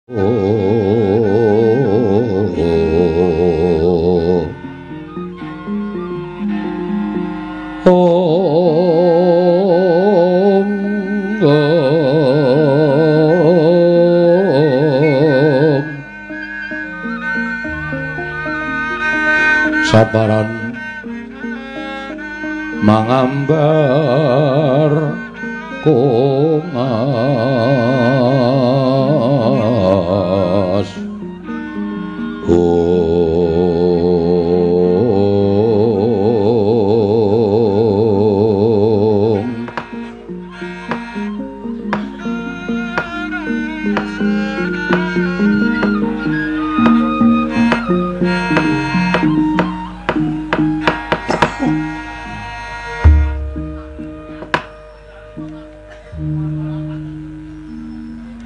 Om Om Sabaran mangambar kongas Om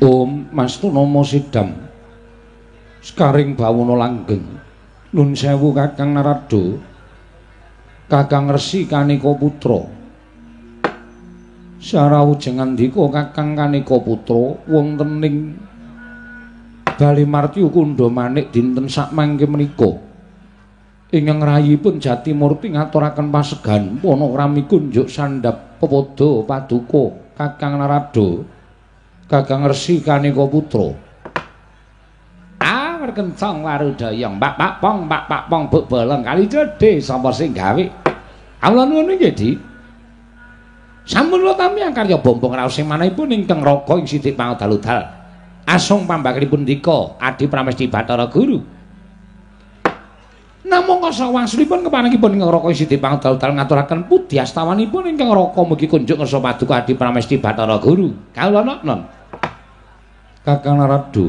Om Mastunomo Sidam Sekaring bawono langgeng. Nun sewu Kakang Narada, Kakang Resi Kanika Putra. Sarawujeng ngandika Kakang Kanika Putra wonten ing Bali Martyu Kundha Manik dinten sakmangke menika. Ingkang rayipun Jatimurti ngaturaken pasegan panakrami kunjuk sandhap pepada paduka Kakang Narada, Kakang Resi Kanika Putra. Kencang warudayang pak pak pong pak pak pong buk bolong kali jede sapa sing gawe. Kawula nuwun nggih Di. Sampun kula tampi karya bombong raos sing manahipun ingkang raga ing sithik pangodal-udal. Asung pambakalipun dika Adi Pramesti Bathara Guru. Namung kasa wangsulipun keparengipun ingkang raga ing sithik pangodal-udal ngaturaken pudhi astawanipun ingkang raga mugi kunjuk ngersa paduka Adi Pramesti Bathara Guru. Kawula non. Kakang Narada,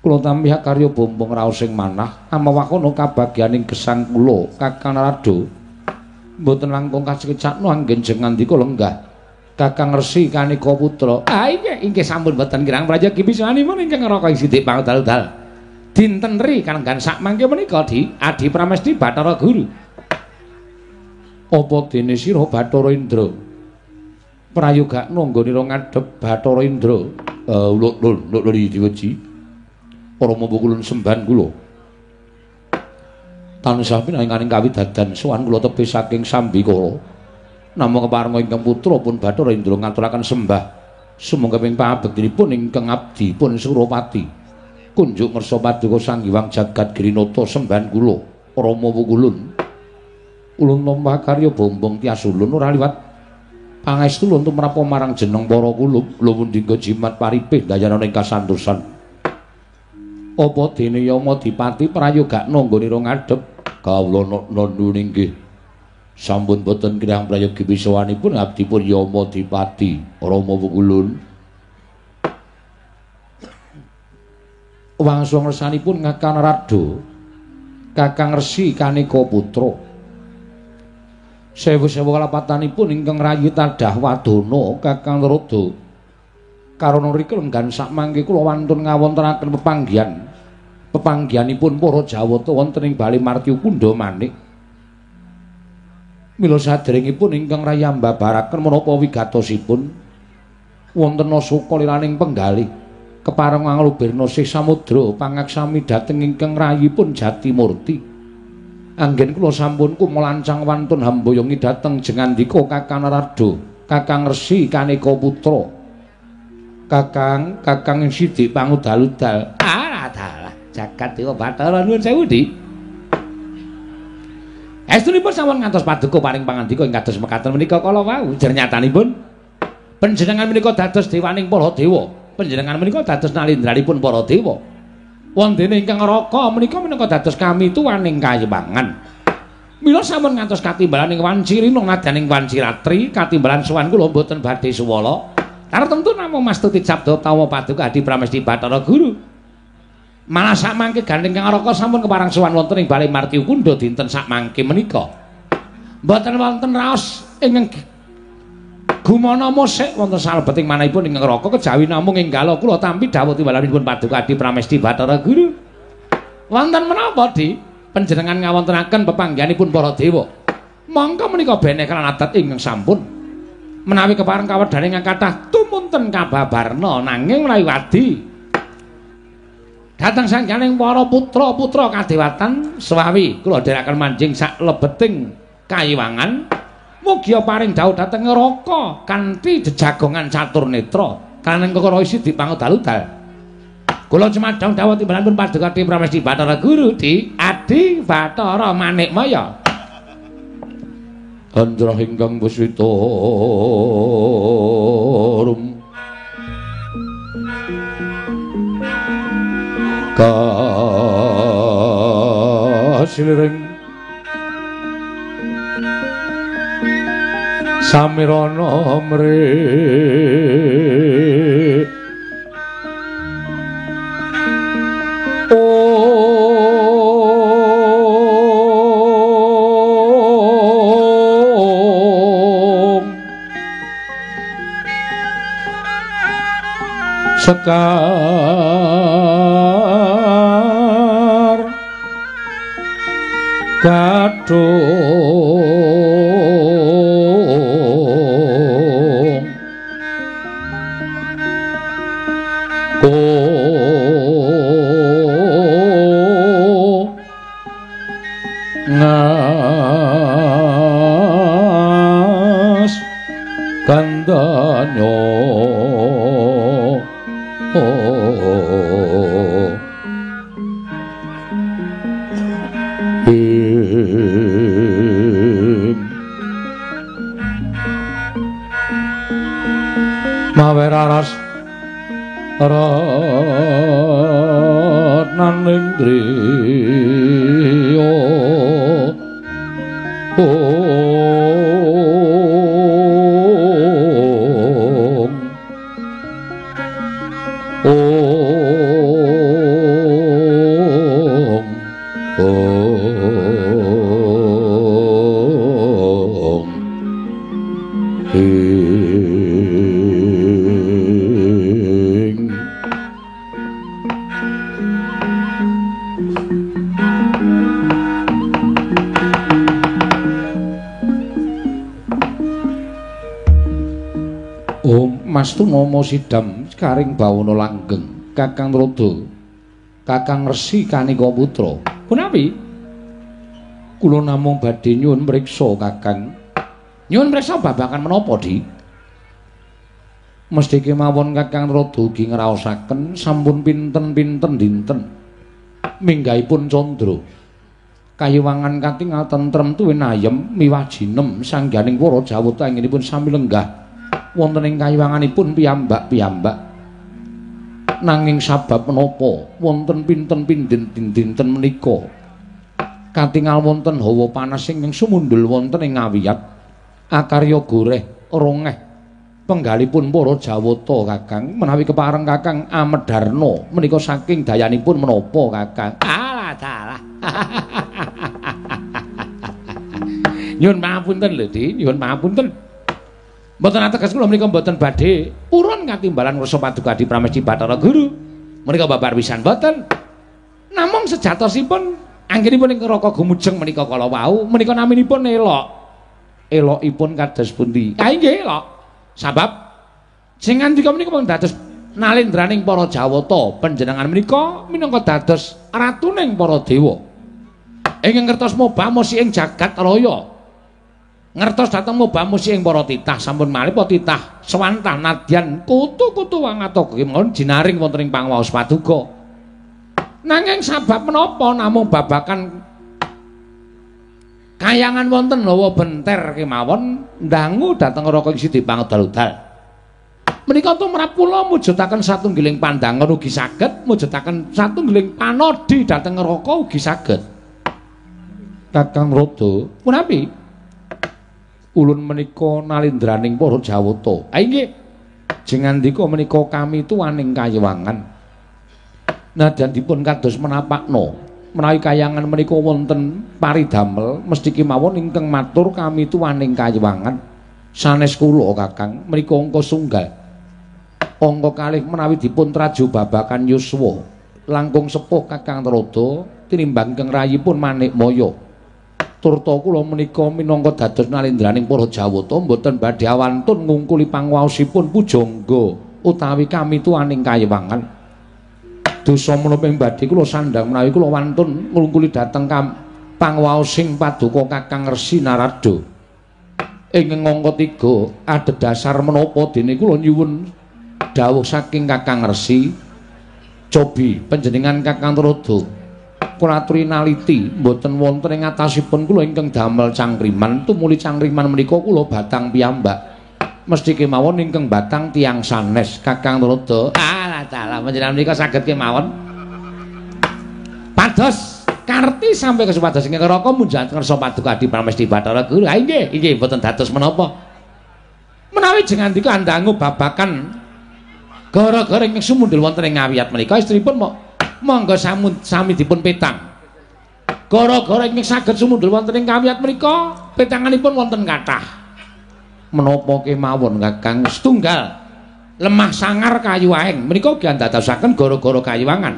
kula tampi karya bombong raos sing manah amawakono kabagyaning gesang kula Kakang Narada mboten langkung kasekecakno anggen jeng ngandika lenggah Kakang Resi Kanika Putra. Ah inggih sampun mboten kirang prayogi pisanipun ingkang raka ing sithik pangdal-dal dinten ri kalenggan sakmangke menika Di Adi Pramesti Bathara Guru. Apa dene sira Bathara Indra prayogakno nggonira ngadhep Bathara Indra? Lho lho lho diweji Rama kulun sembahan kula. Tansah pinanganing kawidadan sowan kula tebih saking sambikala. Namung keparenga ingkang putra pun Bathara Indra ngaturaken sembah. Sumangga ing pangabektinipun ingkang abdi pun Surapati. Kunjuk ngersa paduka Sang Hyang Jagat Girinata sembahan kula. Rama kulun. Ulun nampa karya bombong tias ulun ora liwat pangestu ulun tumrap marang jeneng para kula. Luwun dinggo jimat paripih dayana ing kasantosan. Apa dene Yama Dipati prayogakno nggonira ngadhep? Kawula nuwun inggih. Sampun boten kirang prayogi pisawanipun abdipun Yama Dipati Rama Wukulun. Wangsul ngersanipun Kakang Narada, Kakang Resi Kanika Putra. Sewu-sewu kalapatanipun ingkang rayi tadah wadana Kakang Narada. Karana rika lenggan sakmangke kula wantun ngawontenaken pepanggihan. Pepanggihanipun para Jawata wonten ing Bali Martyu Kundha Manik. Mila saderengipun ingkang rayi ambabaraken menapa wigatosipun wonten asoka liraning penggalih kepareng nglubirna sih samudra pangaksami dhateng ingkang rayipun Jatimurti. Anggen kula sampun kumlancang wantun hamboyongi dhateng jengandika Kakang Narada, Kakang Resi Kanika Putra. Kakang, Kakang sithik pangudal-udal. Ah, dalah jagat dewa Bathara nuwun sewu Di. Estunipun sampun ngantos paduka paring pangandika ing kados mekaten menika kala wau. Jernyatanipun panjenengan menika dados dewaning para dewa. Panjenengan menika dados nalindranipun para dewa. Wondene ingkang raka menika minangka dados kami tuwaning kayiwangan. Mila sampun ngantos katimbalaning wanci rina nadaning wanci ratri katimbalan sowan kula mboten badhe suwala. Tartemtu namung mastuti sabda tawa paduka Adi Pramesti Bathara Guru. Malah sakmangke gandeng kang raka sampun keparang sowan wonten ing Bali Martyu Kundha dinten sakmangke menika. Mboten wonten raos ingkang gumana musik wonten salebeting manahipun ingkang raka kejawi namung enggala kula tampi dawuh timbalanipun paduka Adi Pramesti Bathara Guru. Wonten menapa Di? Panjenengan ngawontenaken pepanggihanipun para dewa. Mongko menika beneh kelan adat ingkang sampun menawi kepareng kawedane ingkang kathah tumunten kababarna nanging menawi wadi Dhateng sangganing para putra-putra kadewatan swawi kula dherekaken manjing sak lebeting kayiwangan. Mugia paring dawuh dhateng neraka kanthi jejagongan catur netra kaning kekara isi dipangudal-udal. Kula cumadhong dawuh timbalanipun Paduka Adi Pramesti Bathara Guru di Adi Bathara Manikmaya. Andra ingkang puswita rum kasiliring samirana mri om sekar gadung ko ngas kandanyo mawe raras ratnaning driya om om om ing. Om Mastu Nomo Sidam Karing Bawana Langgeng Kakang Rodo Kakang Resi Kanika Putra. Punawi kula namung badhe nyuwun mriksa Kakang. Nyuwun mriksa babagan menapa, Di? Mesthi kemawon Kakang Rodo ugi ngraosaken sampun pinten-pinten dinten minggahipun candra. Kayiwangan katingal tentrem tuwin ayem miwah jinem sangganing para jawata anggenipun sami lenggah wonten ing kayiwanganipun piyambak-piyambak. Nanging sabab menapa wonten pinten-pinten dinten menika katingal wonten hawa panas ingkang sumundul wonten ing ngawiyat akarya goreh rongeh penggalipun para jawata Kakang. Menawi kepareng Kakang Amedarna menika saking dayanipun menapa Kakang? Alah dalah. Nyuwun pangapunten lho, Di, nyuwun pangapunten. Mboten ateges kula menika mboten badhe purun katimbalan ngrasa Paduka Adi Pramesti Bathara Guru. Menika babar pisan mboten. Namung sejatosipun anggenipun ing neraka gumujeng menika kala wau menika naminipun elok. Elokipun kados pundi? Ah inggih elok. Sabab sing ngandika menika pun dados nalendraning para jawata, panjenengan menika minangka dados ratuning para dewa. Ingkang ngertos mobamosi ing jagat raya. Ngertos dhateng mobamosi ing para titah sampun malih para titah swantah nadyan kutu-kutu wangata kemawon jinaring wonten ing pangwaos paduka. Nanging sabab menapa namung babakan kayangan wonten hawa benter kemawon ndangu dhateng neraka ing sidi pangudal-udal. Menika tumrap kula mujudaken satunggiling pandangan ugi saged mujudaken satunggiling panodi dhateng neraka ugi saged. Kakang Rodo, punapi? Ulun menika nalendraning para jawata. Ha inggih. Jengandika menika kami tuwaning kayiwangan. Nadyan dipun kados menapakna menawi kayangan menika wonten paridamel mesthi kemawon ingkang matur kami tuwaning kayiwangan. Sanes kula Kakang menika angka sunggal. Angka kalih menawi dipun traju babakan yuswa langkung sepuh Kakang Rodo tinimbang ingkang rayipun Manikmaya. Turta kula menika minangka dados nalendraning para jawata mboten badhe awantun ngungkuli pangwaosipun pujangga utawi kami tuwaning kayiwangan. Dosa menapa ing badhe kula sandhang menawi kula wantun nglungkuli dhateng pangwaosing paduka Kakang Resi Narada. Ing angka 3 adhedhasar menapa dene kula nyuwun dawuh saking Kakang Resi. Cobi panjenengan Kakang Narada kula aturi naliti mboten wonten ing atasipun kula ingkang damel cangkriman, tumuli cangkriman menika kula batang piyambak. Mesti kemawon ingkang batang tiyang sanes Kakang Narada. Alah dalah panjenengan menika saged kemawon. Pados karti sampe kesupados ing neraka munjat ngersa paduka Adi Pramesti Bathara Guru. Ha inggih, inggih mboten dados menapa. Menawi jengandika andangu babakan gara-gara ingkang sumundhul wonten ing ngawiyat menika estripun monggo sami dipun petang. Gara-gara ingkang saged sumundhul wonten ing kawiyat menika petanganipun wonten kathah. Menapa kemawon Kakang? Setunggal lemah sangar kayu aeng menika ugi andadosaken gara-gara kayuwangan.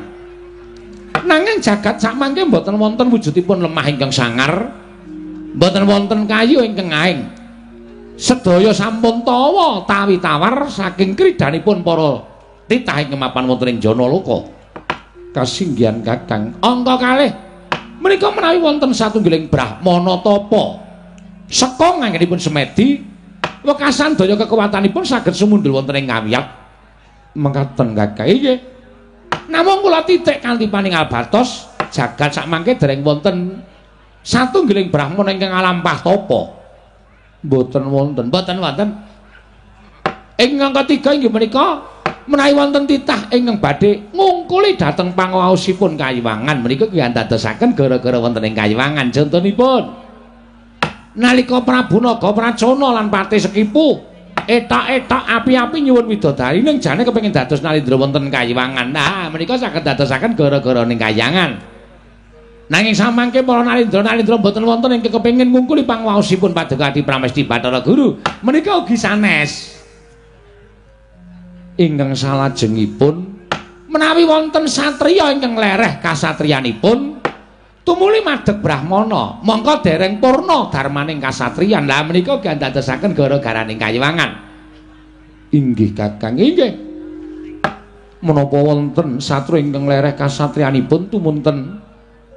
Nanging jagat sakmangke mboten wonten wujudipun lemah ingkang sangar, mboten wonten kayu ingkang aeng. Sedaya sampun tawa tawi tawar saking kridanipun para titah ingkang mapan wonten ing Janaloka. Kasinggihan Kakang. Angka kalih menika menawi wonten satunggiling brahmana tapa seka nganggenipun semedi wekasan daya kekuatanipun saged sumundhul wonten ing ngawiyat. Mekaten Kakang. Inggih. Namung kula titik kanthi paningal batos jagat sakmangke dereng wonten satunggiling brahmana ingkang alampah tapa. Mboten wonten, mboten wonten. Ing angka 3 inggih menika menawi wonten titah ingkang badhe ngungkuli dhateng pangaosipun kayiwangan menika kuwi andadosaken gara-gara wonten ing kayiwangan. Contonipun nalika Prabu Naga Pracona lan Patih Sekipu etok-etok api-api nyuwun widodari ning jane kepengin dados nalindra wonten kayiwangan. Nah, menika saged dadosaken gara-gara ning kayangan. Nanging samangke para nalindra-nalindra mboten wonten ingkang kepengin ngungkuli pangwaosipun Paduka Adi Pramesti Bathara Guru. Menika ugi sanes. Ingkang salajengipun menawi wonten satriya ingkang lereh kasatriyanipun tumuli madeg brahmana, mongko dereng purna darmaning kasatriyan. Lah menika ugi andadosaken gara-garaning kayiwangan. Inggih Kakang, inggih. Menapa wonten satria ingkang lereh kasatriyanipun tumunten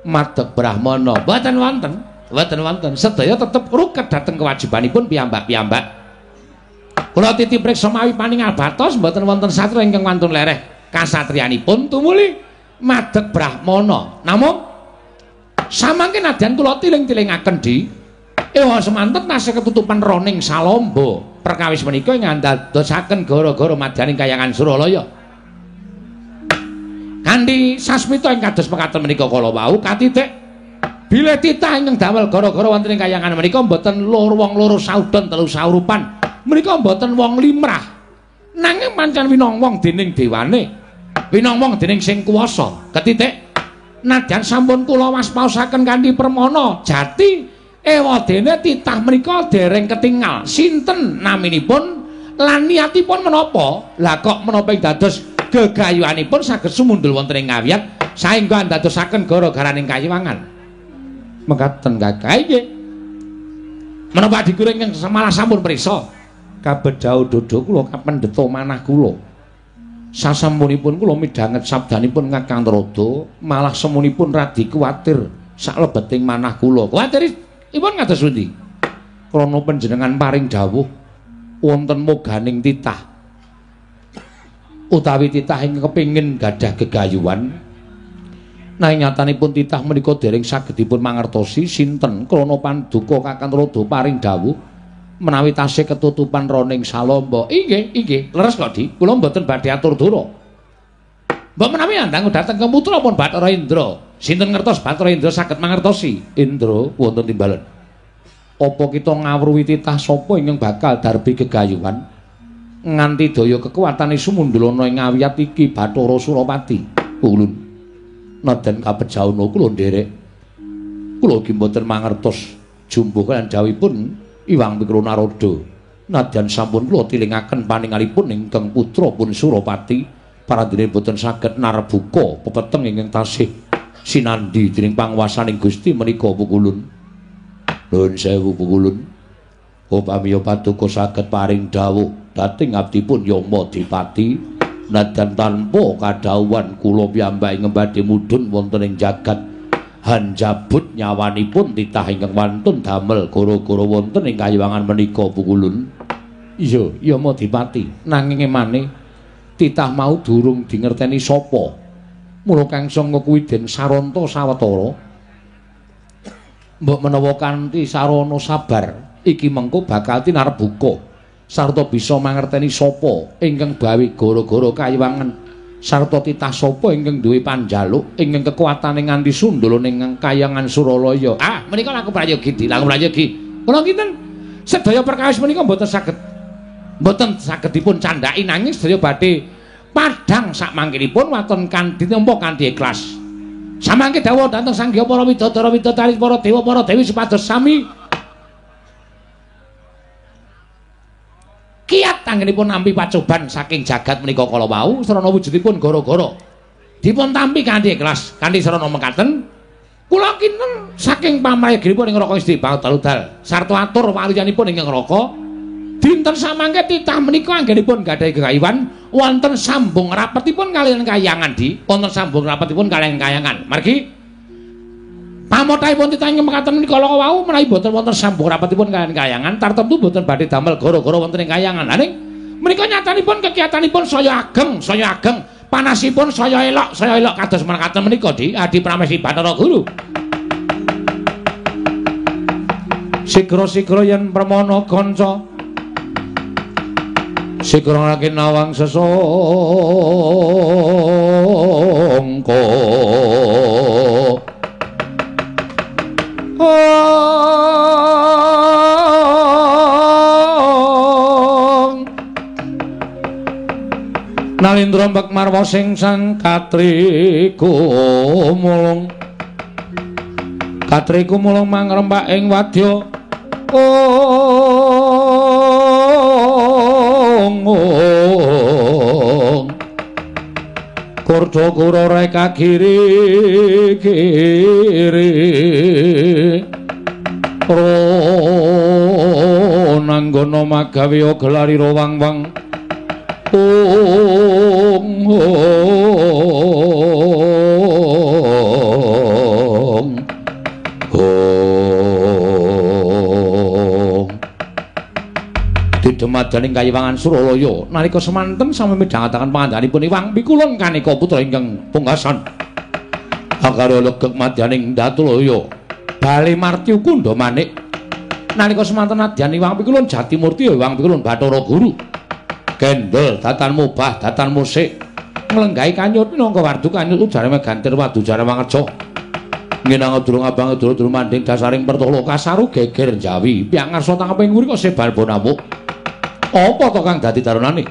madeg brahmana? Mboten wonten, mboten wonten. Sedaya tetep ruket dhateng kewajibanipun piyambak-piyambak. Kula titip priksa mawi paningal batos mboten wonten satria ingkang wantun lereh kasatriyanipun tumuli madeg brahmana. Namung samangke nadyan kula tiling-tilingaken di ewa semanten tasih ketutupan roning salamba. Perkawis menika ngandadosaken gara-gara madyaning kayangan Suralaya. Kanthi sasmita ing kados mekaten menika kala wau katitik bilih titah ingkang damel gara-gara wonten ing kayangan menika mboten loro wong loro saudon telu saurupan. Menika mboten wong limrah. Nanging pancen winong wong dening dewane. Winong wong dening sing kuwasa. Ketitik nadyan sampun kula waspaosaken kanthi permana jati ewadene titah menika dereng ketingal sinten naminipun lan niatipun menapa. Lah kok menapa ing dados gegayuhanipun saged sumundhul wonten ing ngawiyat saengga andadosaken gara-garaning kayiwangan. Mekaten Kakang. Inggih. Menapa adikur ingkang malah sampun prisa kabedhau dodo kula kapendheta manah kula. Sasampunipun kula midhanget sabdanipun Kakang Narada, malah semunipun radi kuwatir saklebeting manah kula. Kuwatir ipun kados pundi? Krana panjenengan paring dawuh wonten moganing titah utawi titah ingkang kepengin gadah gegayuhan. Nanging nyatanipun titah menika dereng saged dipun mangertosi sinten krana panduka Kakang Narada paring dawuh menawi tasih ketutupan roning salamba. Inggih, inggih, leres kok Di. Kula mboten badhe atur dura. Mbok menawi andang dhateng ke putra pun Bathara Indra. Sinten ngertos Bathara Indra saged mangertosi? Indra wonten timbalan. Apa kita ngawruhi titah sapa ingkang bakal darbi gegayuhan nganti daya kekuatane sumundhul ana ing ngawiyat iki Bathara Surapati? Ulun nadyan kabejauna kula nderek. Kula ugi mboten mangertos jumbuh kaliyan dawuhipun Iwang Pikro Narada. Nadyan sampun kula tilingaken paningalipun ingkang putra pun Surapati, parandene boten saged narbuka pepeteng ingkang tasih sinandhi dening panguwasaning Gusti menika pukulun. Nuwun sewu pukulun. Upami paduka saged paring dawuh dhateng abdipun Yama Dipati. Nadyan tanpa kadhawuhan kula piyambak ingkang badhe mudhun wonten ing jagat hanjabut nyawanipun titah ingkang wantun damel gara-gara wonten ing kayiwangan menika Pukulun. Iya, Yamadipati, nanging emane titah mau durung dingerteni sapa. Mula Kang Sangka kuwi den saranta sawetara. Mbok menawa kanthi sarana sabar iki mengko bakal tinarbuka sarta bisa mangerteni sapa ingkang gawe gara-gara kayiwangan sarta titah sapa ingkang duwe panjaluk ingkang kekuatane nganti sundul ning kayangan Suralaya. Ah, menika laku prayogi, laku prayogi. Kula kinten sedaya perkawis menika mboten saged dipun candhaki nanging sedaya badhe padhang sakmangkinipun waton kanthi nampa kanthi ikhlas. Samangke dawuh dhateng Sang Hyang para widodara widodari para dewa para dewi supados sami kiat anggenipun nampi pacoban saking jagat menika kala wau sarana wujudipun gara-gara dipun tampi kanthi ikhlas kanthi sarana mekaten kula kinten saking pamrayaginipun ing neraka Gusti Badal sarta atur waluyanipun ing neraka dinten samangke titah menika anggenipun gadhahi gegayuhan wonten sambung rapetipun kaliyan kayangan di wonten sambung rapetipun kaliyan kayangan margi pamotahipun titah ingkang mekaten menika kala wau menawi boten wonten sambung rapetipun kaliyan kayangan tartemtu boten badhe damel gara-gara wonten ing kayangan. Ning menika nyatanipun kekiyatanipun saya ageng panasipun saya elok kados mekaten menika di Adi Pramesti Bathara Guru. Sigra-sigra yen permana kanca sigra lagi nawang sesongko Nalindra mbek marwa sing sang katriku mulung mangrembak ing wadya Kurdo kura reka kiri kiri Ronanggono magawe gelari rowang-wang ong ong ong Didemadaning kayiwangan Suralaya nalika semanten sami midhangetaken pangandikanipun Iwang Pikulun kaneka putra ingkang pungkasan akarya legeg madyaning Datulaya bali martyu kundha manik nalika semanten nadyan Iwang Pikulun Jatimurti Iwang Pikulun Bathara Guru kendel datan mubah datan musik nglenggahi kanyut minangka wardu kanyut ujare megantir wadu jare mangerja nginang durung abang durung manding dasaring pertolo kasaru geger jawi piyang ngarsa tangkeping nguri kok sebal bonamuk apa to kang dadi darunane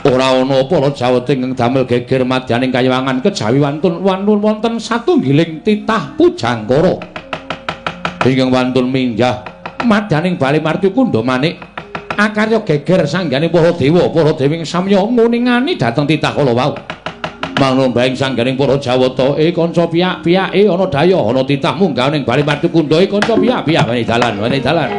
ora ana para jawata ingkang damel geger madyaning kayiwangan kejawi wantun wantun wonten satunggiling titah pujangkara ingkang wantun minggah madyaning bali martyu kundha manik akarya geger sanggane para dewa para dewi samya nguningani dhateng titah kala wau mangrembaing sangganing para jawata kanca piyak-piyake ana daya ana titah munggah ning bali martyu kundha kanca piyak-piyak wene dalan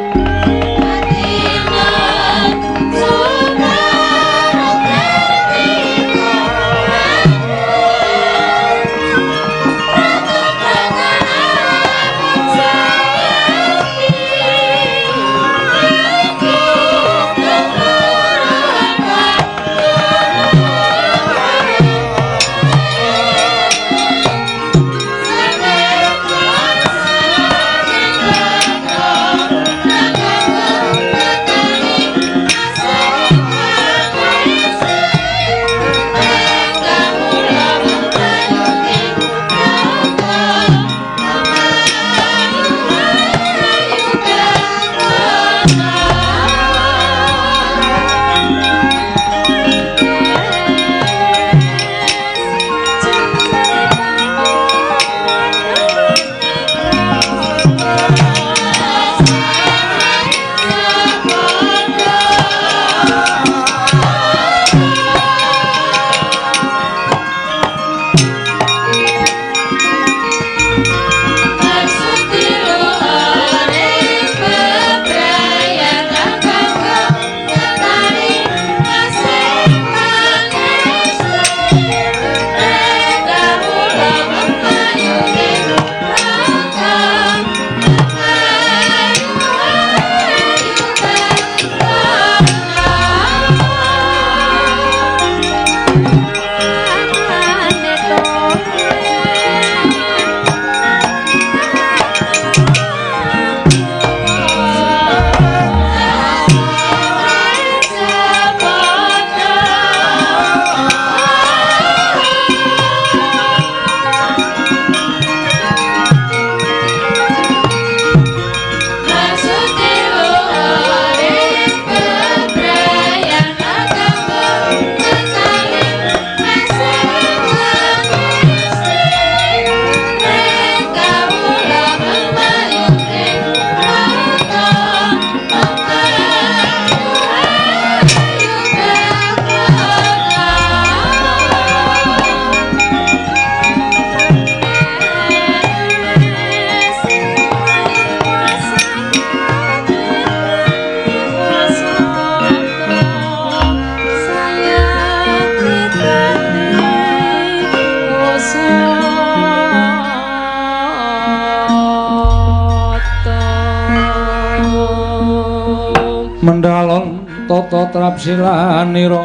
tata trapsilanira.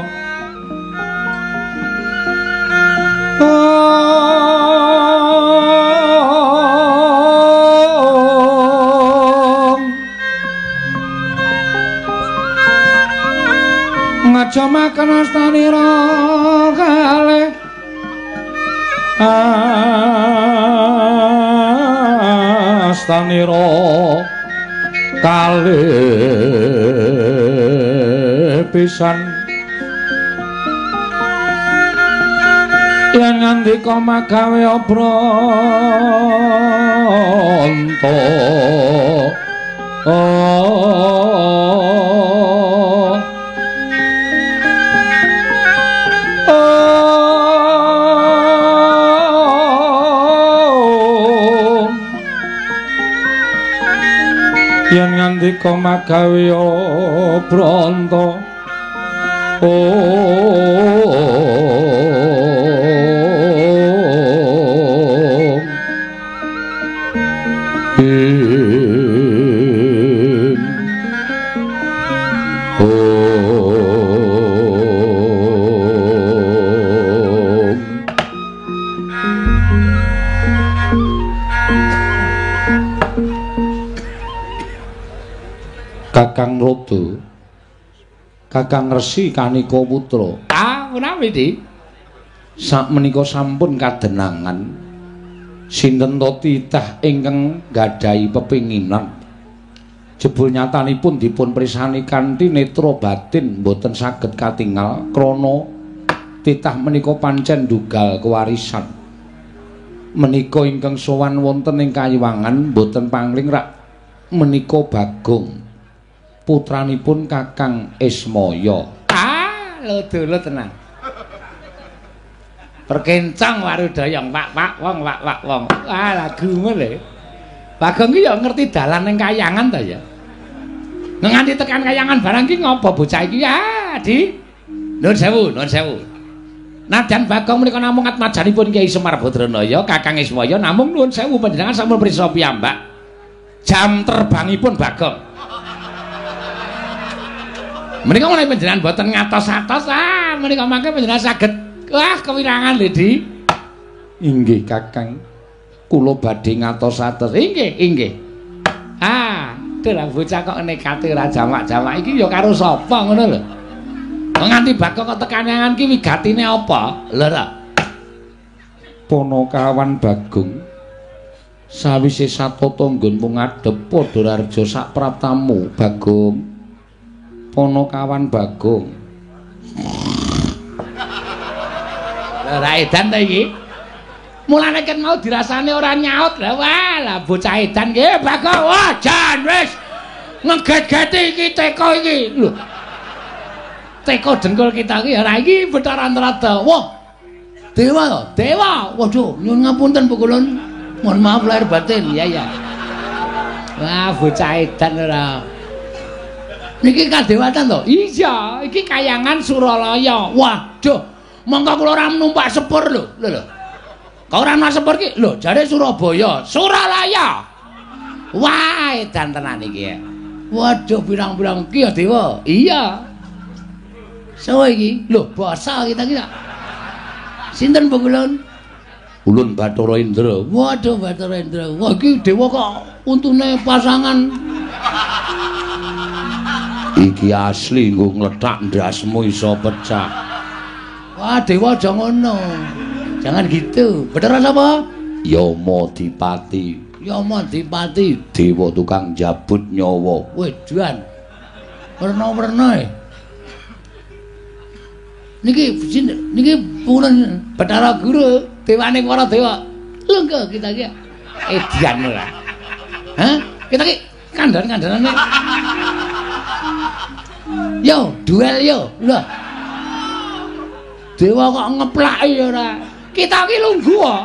Ngajamaken astanira kalih astanira kalih pisan yen ngandika magawe obranta. Yen ngandika magawe obranta. Kakang Rodo, Kakang Resi Kanika Putra. Ah, menawi Dik? Sakmenika sampun kadenangan sinten to titah ingkang nggadahi pepinginan. Jebul nyatanipun dipun prisani kanthi netra batin boten saged katingal krana titah menika pancen ndugal kewarisan. Menika ingkang sowan wonten ing kayiwangan boten pangling rak menika Bagong, putranipun Kakang Ismaya. Ah, lho dulu tenan. Perkencang warudayang wak-wak wong wak-wak wong. Ah, lagumu lho. Bagong ki ya ngerti dalan ning kayangan ta ya. Nganti tekan kayangan barang ki ngopo bocah iki? Ah, Di. Nuwun sewu, nuwun sewu. Nadyan Bagong menika namung atmajanipun Kyai Semar Badranaya, Kakang Ismaya, namung nuwun sewu panjenengan sampun prisa piyambak. Jam terbangipun Bagong. Menika menawi panjenengan boten ngatos-atos, ah menika mangke panjenengan saged wah kewirangan lho, Di. Inggih, Kakang. Kula badhe ngatos-atos. Inggih, inggih. Ah, lha bocah kok nekate ora jamak-jamak iki ya karo sapa ngono lho. Nganti Bagong kok tekan kayangan ki wigatine apa? Lho ta. Ponokawan Bagong sawise satata nggonmu ngadhep padha rareja sak praptamu, Bagong. Ponokawan Bagong. Lha ra edan ta iki? Mulane ket mau dirasane ora nyaut. Lah wah, lah bocah edan ki Bagong. Wah, jan wis ngeget-geti iki teko iki. Lho. Teko dengkul kita iki ora iki Bathara Antarada. Wah. Dewa to? Dewa. Waduh, nyuwun ngapunten pukulun. Mohon maaf lahir batin. Ya ya. Wah, bocah edan ora. Niki kadewatan to? Iya, iki kayangan Suralaya. Waduh, mongko kula ora numpak sepur lho. Lho lho. Kok ora numpak sepur iki? Lho, jare Surabaya, Suralaya. Wah, edan tenan iki. Waduh, pirang-pirang iki ya dewa. Iya. Sawa iki? Lho, basa kita iki. Sinten pukulun? Ulun Bathara Indra. Waduh, Bathara Indra. Wah, iki dewa kok untune pasangan. Iki asli nggo nglethak ndasmu iso pecah. Wah, dewa aja ngono. Jangan gitu. Bathara sapa? Yama Dipati. Yama Dipati, dewa tukang jabut nyawa. Wedan. Werna-werna e. Niki niki purun Bathara Guru, dewane para dewa. Lho kita iki edian ora. Hah? Kita iki kandhan-kandhanane. Yo, duel yo. Lho. Dewa kok ngeplaki ora. Kita iki lungguh kok.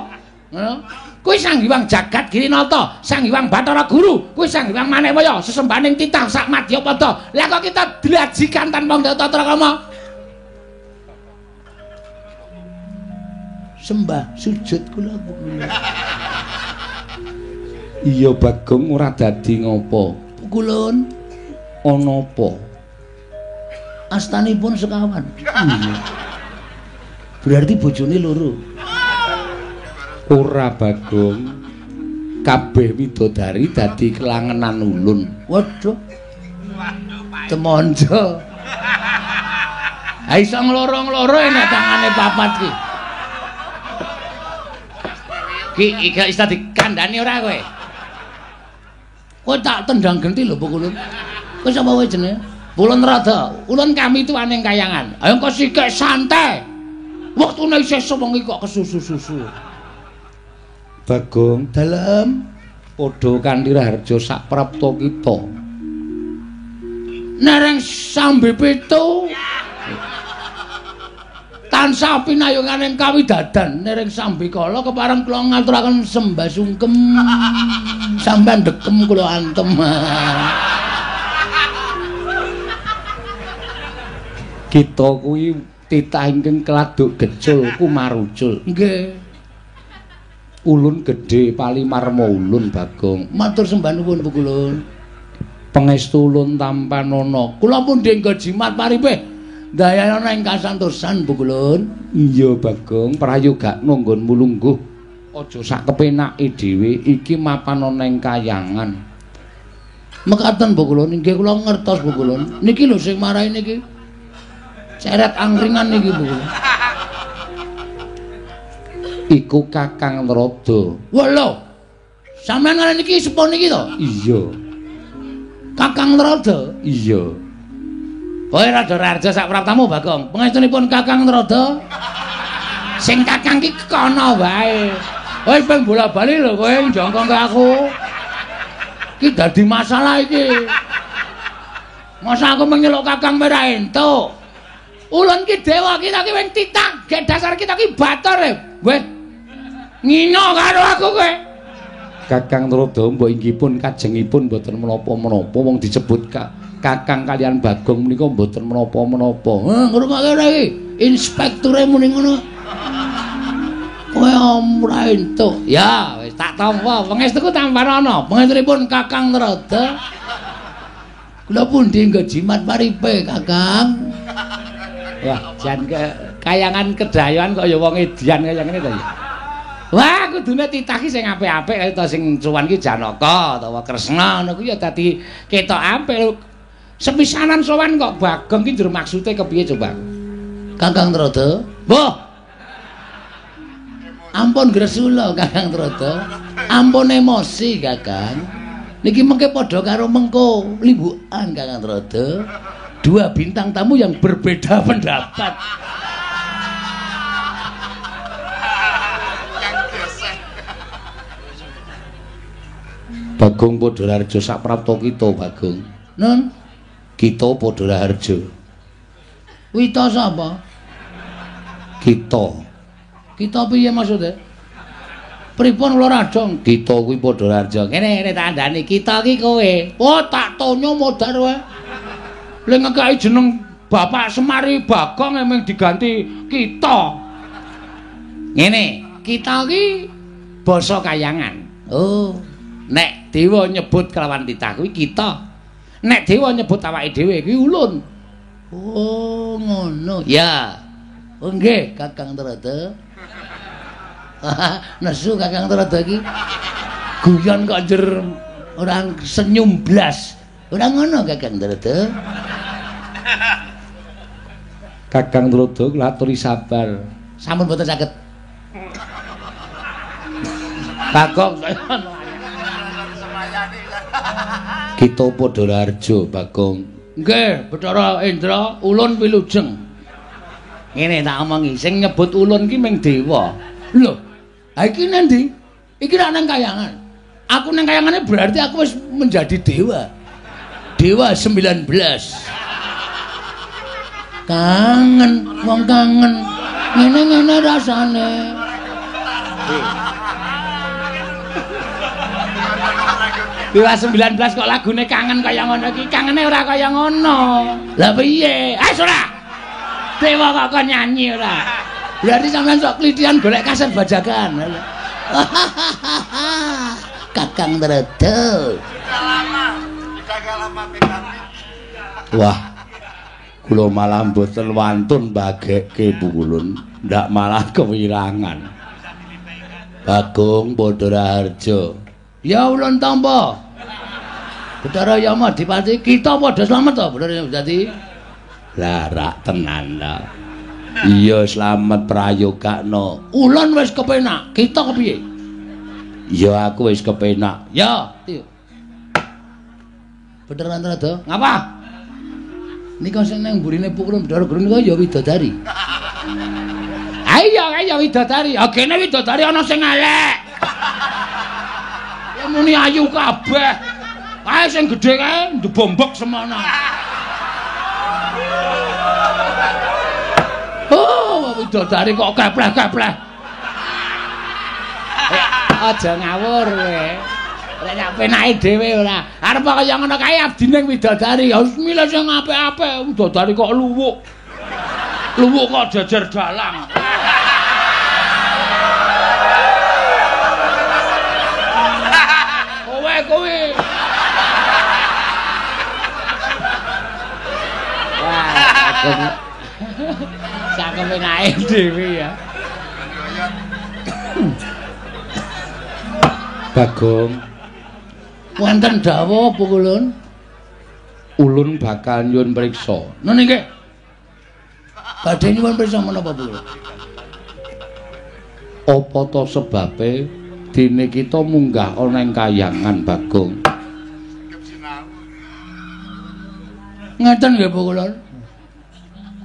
Ngono. Kuwi Sang Hyang Jagat Girinata, Sang Hyang Bathara Guru, kuwi Sang Hyang Manekwaya, sesembahaning titah sak madyapada. Lah kok kita dlajikan tanpa tata krama? Sembah sujud kula. Iya Bagong ora dadi ngopo. Pukulun ana apa? Astanipun sekawan. Iya. Berarti bojone loro. Ora Bagong. Kabeh widodari dadi kelangenan ulun. Waduh. Temonjo. Ha iso ngloro-ngloro nek tangane papat ki. Ki iki iso dikandhani ora kowe? Kowe tak tendang genti lho Pukulun. Kowe sapa kowe jenenge? Ulun Rada. Ulun kami tuaning kayangan. Ayo kok sikek santai. Wektune isih sewengi kok kesusu-susu. Bagong, dalem padha kanthi raharja sak prapta kita. Nereng sambe pitu. Tansah pinayunganing kawidadan nereng sambikala kepareng kula ngaturaken sembah sungkem. Sampeyan dekem kula antem. Kita kuwi titah ingkang keladuk gecul kumarucul. Nggih. Ulun gedhe palimarma ulun Bagong. Matur sembah nuwun Pukulun. Pangestu ulun tampanana. Kula pun denggo jimat paripih. Dayana ing kasantosan Pukulun. Iya Bagong, prayogakno nggonmu lungguh. Aja sak kepenake dhewe, iki mapan ana ing kayangan. Mekaten Pukulun, nggih kula ngertos Pukulun. Niki lho sing marai niki. Ceret angkringan niki Pukulun. Iku Kakang Narada. Wah lho. Sampeyan ngene niki sepuh niki to? Iya. Kakang Narada? Iya. Kowe rada raharja sak praptamu Bagong. Pangestunipun Kakang Narada. Sing kakang ki kono wae. Kowe ping bola-bali lho kowe njongkong ke aku. Ki dadi masalah iki. Masa aku menyeluk Kakang merah entuk. Ulun ki dewa kita ki wing titah, gek dasar kita ki bator e. Kowe ngino karo aku kowe. Kakang Narada mbok inggih pun kajengipun mboten menapa-menapa wong disebut Kakang kalian Bagong menika mboten menapa-menapa. Heh, ngrungokke ora iki? Inspekture muni ngono. Kowe ora entuk. Ya, wis tak tampa. Pangestuku tampanana. Pangestunipun Kakang Narada. Kula pundi nggo jimat paripe, Kakang? Wah, jan kayangan kedayoan kok ya wong edian kaya ngene to ya. Wah, kudune titah ki sing apik-apik kaya ta sing cuwan ki Janaka utawa Kresna ngono kuwi ya dadi ketok apik. Sepisanan sowan kok Bagong ki njur maksude kepiye coba? Kakang Narada. Mbah. Ampun gresula Kakang Narada. Ampun emosi Kakang. Niki mengke padha karo mengko limbukan Kakang Narada. Dua bintang tamu yang berbeda pendapat. Bagong padha raharja sak prapta kita Bagong. Nun, kita padha raharja. Wita sapa? Kita. Kita piye maksude? Pripun kula radong? Kita kuwi padha raharja. Kene kene tak andani, kita ki kowe. Oh, tak tonyo modar wae. Le ngekeki jeneng Bapak Semari Bagong emang diganti kita. Ngene, kita ki basa kayangan. Oh, nek dewa nyebut kelawan titah kuwi kita. Nek dewa nyebut awake dhewe kuwi ulun. Oh, ngono. Ya. Oh nggih, Kakang Narada. Nesu Kakang Narada iki. Guyon kok njer ora senyum blas. Ora ngono Kakang Narada. Kakang Narada kula aturi sabar. Sampun mboten saged. Bagong kita padha raharja Bagong. Nggih, Bathara Indra, ulun wilujeng. Ngene tak omongi, sing nyebut ulun ki ming dewa. Lho, ha iki nang ndi? Iki rak nang kayangan. Aku nang kayangane berarti aku wis menjadi dewa. Dewa 19. Kangen, wong kangen. Ngene-ngene rasane. Dewa 19 kok lagune kangen kaya ngono iki, kangene ora kaya ngono. Lah piye? Ah ora. Dewa kok kon nyanyi ora. Berarti sampean sok klithian golek kaset bajakan. Kakang Narada. Sudah lama, sudah lama PKB. Wah. Kula malah mboten wantun bagekke Pukulun, ndak malah kewirangan. Bagong Badharaharja. Ya ulun tampa. Bathara Yama Adipati, kita padha slamet to, Bathara Yama Adipati. Lah rak tenan ta. Iya slamet prayogakno. Ulun wis kepenak, kita kepiye? Ya aku wis kepenak. Ya, Bathara Antarada, ngapa? Nika sing nang mburine Pukulun Bathara Guru nika ya widodari. Ayo ayo widodari. Ah kene widodari ana sing elek. Ya muni ayu kabeh. Kae sing gedhe kae ndebombok semono. Oh, widodari kok kepleh-kepleh. Aja ngawur kowe. Ora sak penake dhewe ora. Arep kaya ngono kae abdine widodari. Ya wis milih sing apik-apik. Widodari kok luwuk. Luwuk kok jejer dalang. Kowe kowe. Wah, sak penake dhewe ya. Bagong. Wonten dawuh Pukulun? Ulun bakal nyuwun priksa. Nene nggih. Badhe nyuwun priksa menapa Pukulun? Apa ta sebabe dene kita munggah ana ing kayangan Bagong? Ngeten nggih Pukulun.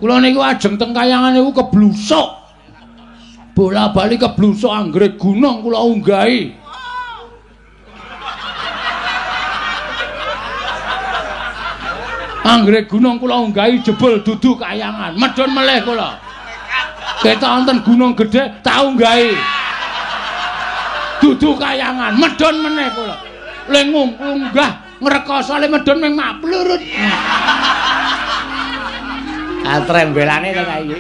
Kula niku ajeng teng kayangan niku keblusuk. Bola-bali keblusuk anggere gunung kula unggahi. Anggere gunung kula unggahi jebul dudu kayangan, medhun melih kula. Ketok wonten gunung gedhe tak unggahi. Dudu kayangan, medhun meneh kula. Le ngunggah ngrekoso le medhun ming maplurut. Ah trembelane to kae iki.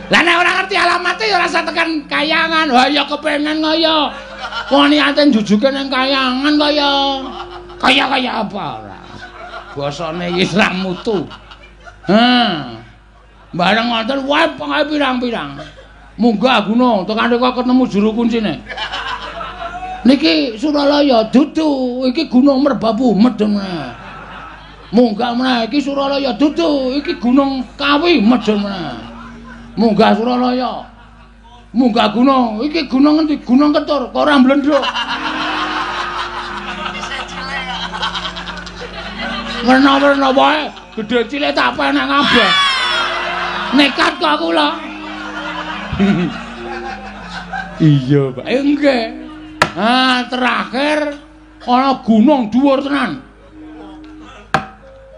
Lah nek ora ngerti alamate ya ora usah tekan kayangan. Wah ya kepengen kaya. Wong niate njujuke ning kayangan kaya. Kaya-kaya apa ora. Basane iki ra mutu. Ha. Bareng wonten wae pengae pirang-pirang. Munggah gunung tekan kok ketemu juru kuncine. Niki Suralaya dudu, iki Gunung Merbabu medhun meneh. Munggah meneh iki Suralaya dudu, iki Gunung Kawi medhun meneh. Munggah Suralaya. Munggah gunung, iki gunung endi? Gunung Ketur, kok ora mblendhuk. Werna-werna wae, gedhe cilik tak penak kabeh. Nekat kok aku lho. Iya, Pak. Nggih. Ah, terakhir ana gunung dhuwur tenan.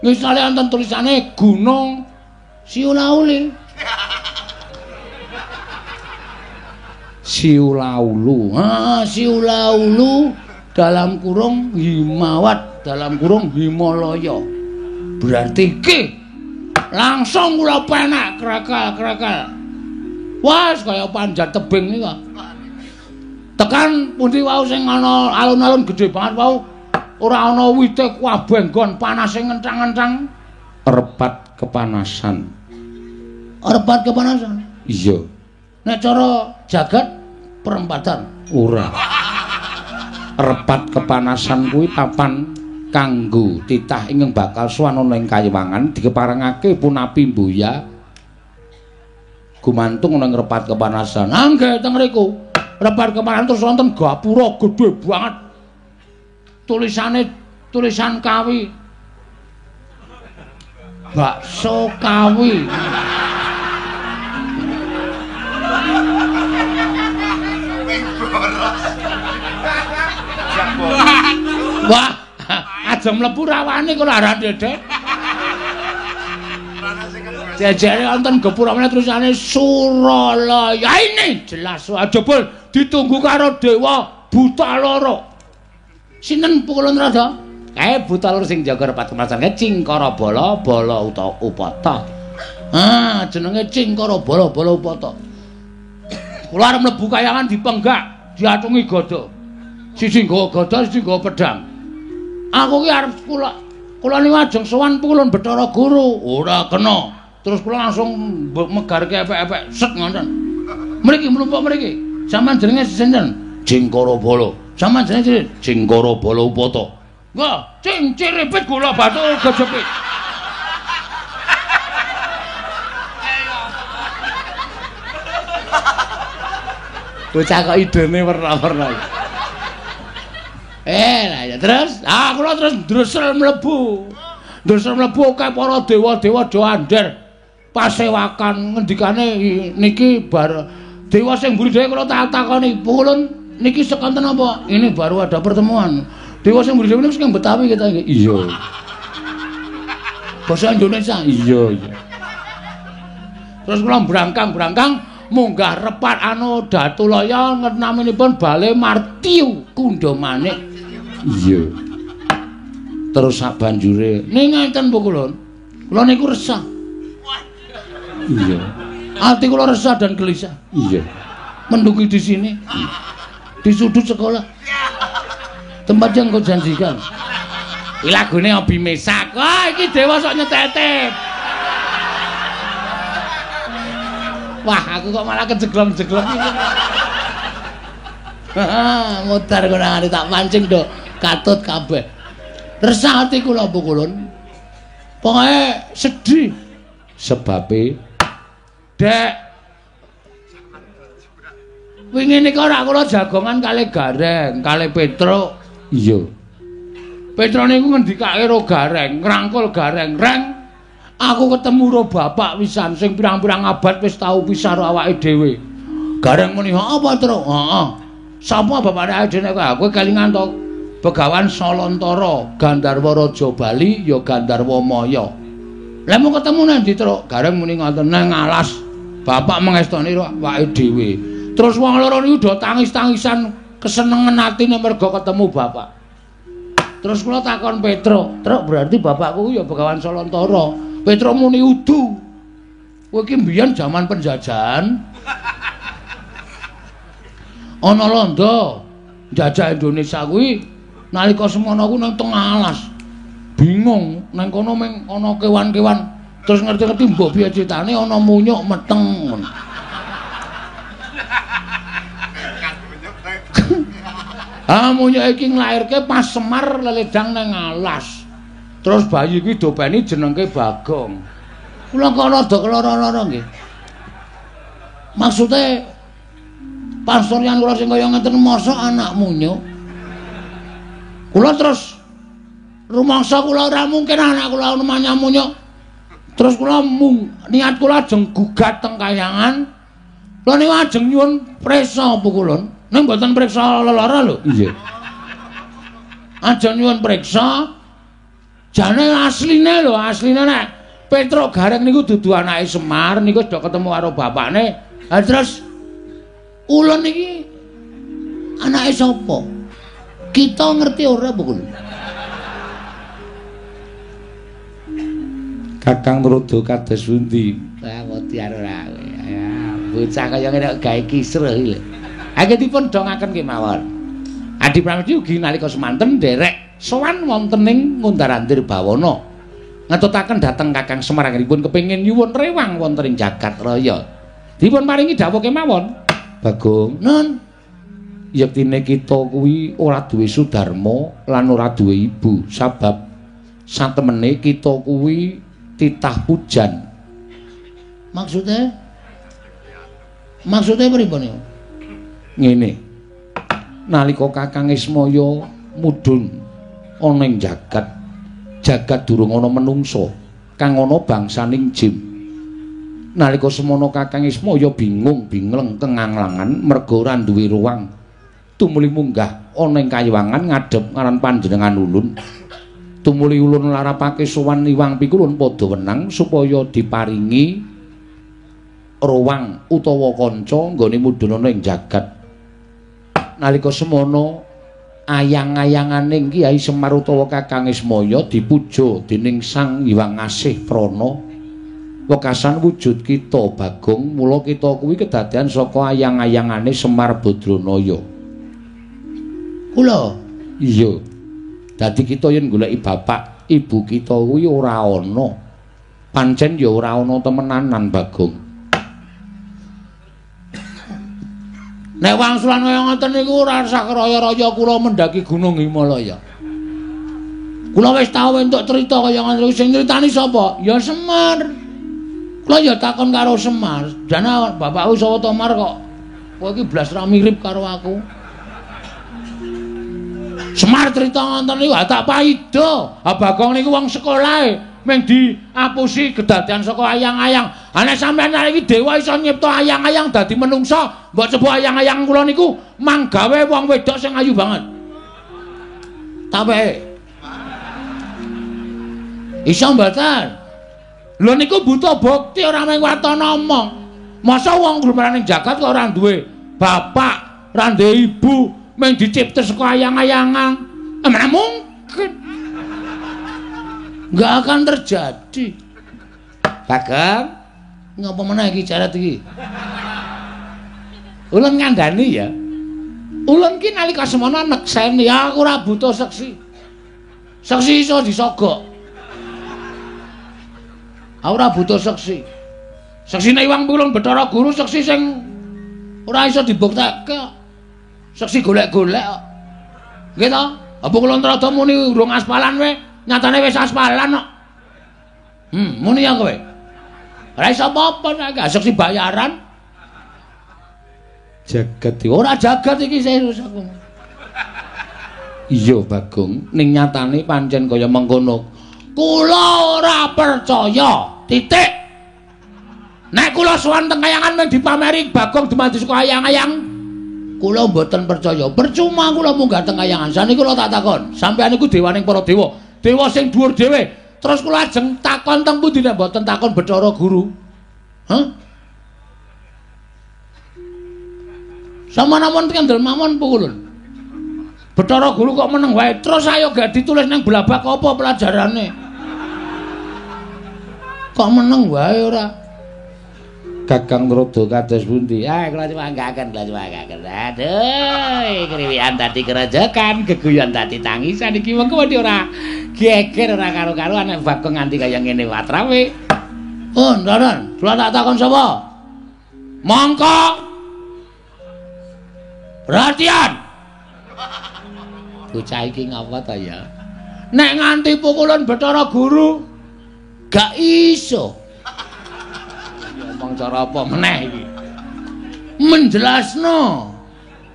Misale wonten tulisane Gunung Siulauli. Siulaulu. Ah, Siulaulu dalam kurung Himawat, dalam kurung Himalaya. Berarti iki langsung kula penak krekal-krekal. Wah, kaya panjat tebing nika. Tekan pundi wau sing ana alun-alun gedhe banget wau, ora ana wite kabeh nggon panase ngenthang-ngenthang. Repat kepanasan. Repat kepanasan? Iya. Nek cara jagat perempatan ora. Repat kepanasan kuwi papan kanggo titah ingkang bakal sowan ana ing kayiwangan dikeparengake punapi mbuya gumantung ana ing repat kepanasan. Ah nggih teng mriku. Repat kepanasan terus wonten gapura gedhe banget. Tulisane tulisan Kawi. Bakso Kawi. Wah, aja mlebu rawane kok ora dedek. Jejere wonten gapura meneh tulisane Suralaya. Ini jelas jebul ditunggu karo dewa buta loro. Sinten Pukulun Rada? Kae buta loro sing jaga repat kepanasan kae Cingkara Bala Bala utawa Upata. Ah, jenenge Cingkara Bala Bala Upata. Kula arep mlebu kayangan dipenggak, diatungi gada. Siji nggawa gada, siji nggawa pedang. Aku ki arep kula niku ajeng sowan Pukulun Bathara Guru. Ora kena. Terus kula langsung megarke epek-epek set ngoten. Mriki mlumpuk mriki. Sampeyan jenenge sinten? Jingkara Bala. Sampeyan jenenge sinten? Jingkara Bala Upata. Wah, cing ciripit gula batu gejepit. Bocah kok idene werna-werna. Lah ya terus, kula terus ndresel mlebu. Ndresel mlebu akeh para dewa-dewa do andher. Pasewakan ngendikane niki bar dewa sing mburi dhewe kula tak takoni, "Pulun niki sekonten apa?" Ini baru ada pertemuan. Dewa sing mburi dhewe niku sing Betawi kita iki. Iya. Basa Indonesia. Iya, iya. Terus kula brangkang-brangkang munggah repat anu Datulaya naminipun Bale Martiu Kundha Manik. Iya. Terus sak banjure ning ngeten pukulun. Kula niku resah. Iya. Ati kula resah dan gelisah. Iya. Menduki di sini. Di sudut sekolah. Tempat yang kau janjikan. Iki lagune Obi Mesak. Wah, iki dewa sok nyetetep. Wah, aku kok malah kejeglong-jeglong iki. Mutar konangane tak pancing do katut kabeh. Resah ati kula pukulun. Pokoke sedih. Sebabe Dek wingi nika ora kula jagongan kalih Gareng, kalih Petruk. Iya. Petruk niku ngendikake ro Gareng, ngrangkul Gareng, "Reng, aku ketemu ro bapak wisan sing pirang-pirang abad wis tau pisah ro awake dhewe." Gareng muni, "Apa, Truk?" "Heeh." "Sapa bapake awake dhewe nek kowe kelingan to Begawan Salantara, Gandharwa Raja Bali ya Gandharwa Maya." "Lah mau ketemu nang ndi, Truk?" Gareng muni ngoten, "Nang alas." Bapak mengestoni ro awake dhewe. Terus wong loro niku do tangis-tangisan kesenengan atine mergo ketemu bapak. Terus kula takon Petruk, "Truk, berarti bapakku ya Begawan Salantara." Petruk muni, "Udu. Kowe iki mbiyen jaman penjajahan. Ana londo njajah Indonesia kuwi nalika semono kuwi nang tengah alas. Bingung nang kono meng ana kewan-kewan. Terus ngerti-ngerti mbok piye critane ana munyuk meteng." Ah, munyuk iki nglairke pas Semar leledang nang alas. Terus bayi kuwi dopeni jenengke Bagong. Kula kok rada keloro-loro nggih. Maksude pasuryan kula sing kaya ngeten mosok anak munyuk. Kula terus rumangsa kula ora mungkin anak kula namanya munyuk. Terus kula niat kula ajeng gugat teng kayangan. Kula niku ajeng nyuwun priksa pukulun. Ning mboten priksa lelara lho. Nggih. Ajeng nyuwun priksa jane asline lho, asline nek Petruk Gareng niku dudu anake Semar niku do ketemu karo bapakne. Ha terus ulun niki anake sapa? Kita ngerti ora pukulun? Kakang Trudo kados pundi? Wah, wedi ora. Ya, bocah kaya ngene kok gawe kisruh iki lho. Anggen dipun dongaken kemawon. Adi Pramesti ugi nalika semanten nderek sowan wonten ing Ngundar-andir Bawana. Ngetutaken dhateng Kakang Semar anggenipun kepengin nyuwun rewang wonten ing jagat raya. Dipun paringi dawuh kemawon. Bagong, nun. Yektine kita kuwi ora duwe sudarma lan ora duwe ibu, sabab satemene kita kuwi titah pujan. Maksudnya? Maksudnya pripun niku? Ngene. Nalika Kakang Ismaya mudhun ana ing jagat, jagat durung ana menungsa, kang ana bangsaning jim. Nalika semono Kakang Ismaya bingung bingleng kenganglangan merga ora duwe ruang. Tumuli munggah ana ing kayuwangan ngadhep ngaran panjenengan ulun. Tumuli ulun larapake sowan Iwang Pikulun padha wenang supaya diparingi ruang utawa kanca nggone mudhun ana ing jagat. Nalika semono ayang-ayanganing Kyai Semar utawa Kakang Ismaya dipuja dening Sang Hyang Asih Prana. Wekasan wujud kita Bagong, mula kita kuwi kedadean saka ayang-ayangane Semar Badranaya. Kula? Iya. Dadi kita yen goleki bapak, ibu kita kuwi ora ana. Pancen ya ora ana temenanan, Bagong. Nek wangsulan kaya ngoten niku ora usah raya-raya kula mendaki Gunung Himalaya. Kula wis tau entuk crita kaya ngoten niku, sing nyritani sapa? Ya Semar. Kula ya takon karo Semar, "Jane bapakku sapa to, Mar kok kowe iki blas ra mirip karo aku?" Semar crita ngoten niku tak paida. Ha Bagong niku wong sekolahe mung diapusi kedadean saka ayang-ayang. Ha nek sampeyan iki dewa iso nyipta ayang-ayang dadi menungsa, mbok coba ayang-ayang kula niku manggawe wong wedok sing ayu banget. Tape. Iso mboten? Lho niku butuh bukti ora mung watana omong. Masa wong grumaning jagat kok ora duwe bapak, ora duwe ibu, mung dicipta saka ayang-ayangan. Mana mungkin. Enggak akan terjadi. Bagong, ngapa meneh iki jarat iki? Ulun ngandani ya. Ulun ki nalika semono nekseni aku ora butuh seksi. Seksi iso disogok. Aku ora butuh seksi. Seksine Iwang Pulung Bathara Guru seksi sing ora iso dibuktekke. Seksi golek-golek kok. Nggih to? Apa kula nrada muni urung aspalan we, nyatane wis aspalan kok. Muni ya kowe. Ora iso apa-apa nek seksi bayaran. Jagat ora jagat iki serius aku. Iya Bagong, ning nyatane pancen kaya mengkono. Kula ora percaya. Titik. Nek kula sowan teng kayangan mung dipameri Bagong dumadi saka ayang-ayang, kula mboten percaya. Percuma kula munggah teng kayangan. Saniki kula tak takon, sampeyan niku dewaning para dewa, dewa sing dhuwur dhewe. Terus kula ajeng takon teng pundi nek mboten takon Bathara Guru? Hah? Sampeyan kendel mawon pukulun. Bathara Guru kok meneng wae. Terus ayo gak ditulis nang blabak apa pelajarane? Kok meneng wae ora? Kakang Rodo kados pundi? Ah, kula nyuwanggaken, kula nyuwanggaken. Aduh, kriwikan dadi kerejekan, geguyon dadi tangisan iki mengko wedi ora geger ora karo-karuan nek Bagong nganti kaya ngene watrawe. Oh, ndoron, kula tak takon sapa? Mongko. Perhatian. Bocah iki ngapa ta ya? Nek nganti pukulun Bathara Guru gak iso. Ngomong cara apa meneh iki? Menjelasno.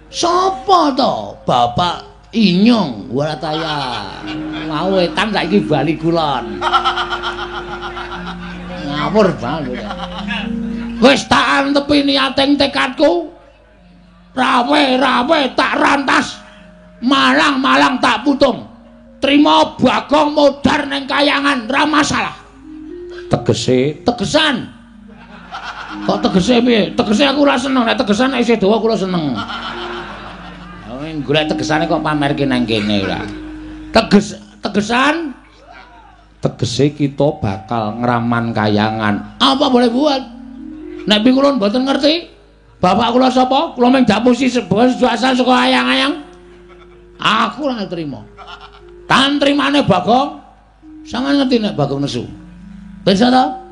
Sapa to Bapak Inyong Warataya? Mau wetan saiki bali kulon. Ngawur banget. Wis tak antepi niating tekadku. Rawe-rawe tak rantas. Malang-malang tak putung. Trima Bagong modar ning kayangan ra masalah. Tegese, tegesan. Kok tegese piye? Tegese aku ora seneng, nek tegesan nek isih dawa kula seneng. Golek tegesane kok pamerke nang kene ora. Tegesan tegese kita bakal ngraman kayangan. Apa boleh buat? Nek pikulun mboten ngerti, bapak kula sapa? Kula mung dapusi sebuah asal saka ayang-ayang. Aku ora trima. Tan trimane Bagong. Sampeyan ngerti nek Bagong nesu. Pirsa ta?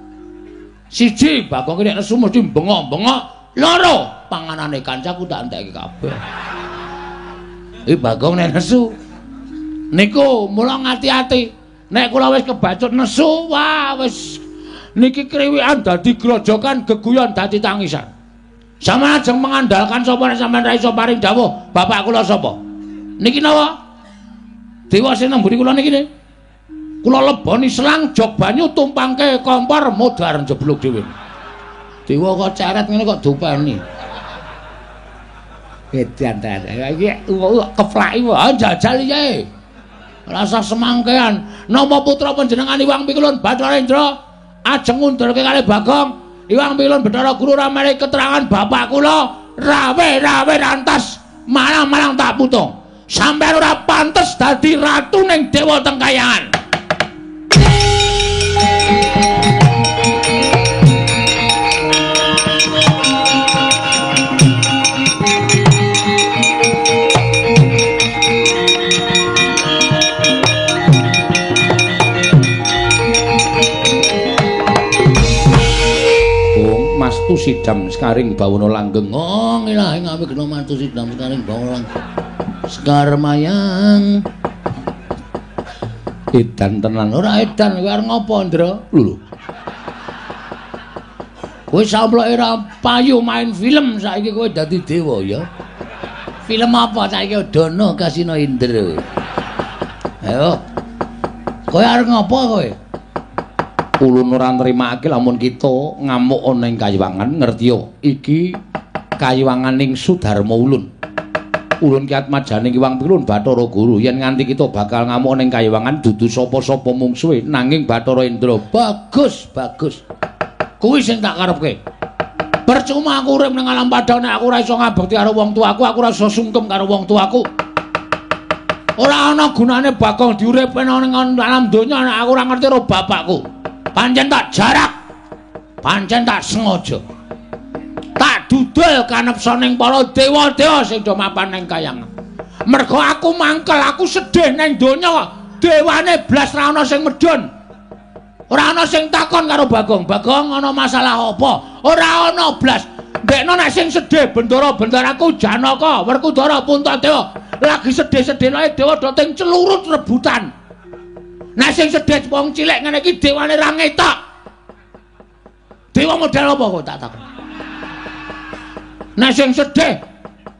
Siji, Bagong nek nesu mesti bengok-bengok. Loro, panganane kancaku tak entekke kabeh. Iki Bagong nek nesu. Niku mula ngati-ati. Nek kula wis kebacut nesu, wah wis niki kriwikan dadi grojokan, geguyon dadi tangisan. Sampeyan ajeng mengandalkan sapa nek sampeyan ra iso paring dawuh, bapak kula sapa? Niki napa? Dewa sing nang mburi kula niki ne. Kula leboni selang jog banyu tumpangke kompor modar jeblok dhewe. Dewa kok ceret ngene kok dopeni. Edan ta. Iki keplaki wae jajal iki. Rasa semangkean. Napa putra panjenengan Iwang Pikulun Bathara Indra ajeng ngundurke kalih Bagong. Iwang Pikulun Bathara Guru ora menehi keterangan bapak kula rawe-rawe rantas malang-malang tak putung. Sampeyan ora pantes dadi ratu ning dewa teng kayangan. sidam sekaring bawana langgeng. Oh, ngilahi ngawigna matu sidam sekaring bawana langgeng. Sekar mayang. Edan tenan. Ora edan kowe arep ngopo, Ndra? Lho. Kowe samploke ora payu main film saiki kowe dadi dewa ya. Film apa saiki Dono Kasino Indra. Ayo. Kowe arep ngopo kowe? Ulun ora nrimake lamun kita ngamuk ana ing kayiwangan, ngertiya iki kayiwanganing Sudarma ulun. Ulun ki atmajaning Hyang Pilun Bathara Guru yen nganti kita bakal ngamuk ana ing kayiwangan dudu sapa-sapa mungsuhe nanging Bathara Indra. Bagus, bagus. Kuwi sing tak karepke. Percuma aku urip nang alam padang nek aku ora iso ngabekti karo wong tuaku, aku ora iso sungkem karo wong tuaku. Ora ana gunane Bagong diuripke nang alam donya nek aku ora ngerti karo bapakku. Pancen tak jarak. Pancen tak sengaja. Tak dudul kanepsaning para dewa-dewa sing do mapan ning kayangan. Mergo aku mangkel, aku sedih ning donya, dewane blas ra ana sing medhun. Ora ana sing takon karo Bagong. Bagong ana masalah apa? Ora ana blas. Ndekno nek sing sedih bendara-bendaraku Janaka, Werkudara, Puntadewa lagi sedih-sedih lae dewa do ting celurut rebutan. Nek sing sedih wong cilik ngene iki dewane ra ngetok. Dewa model apa kok tak takon. Nek sing sedih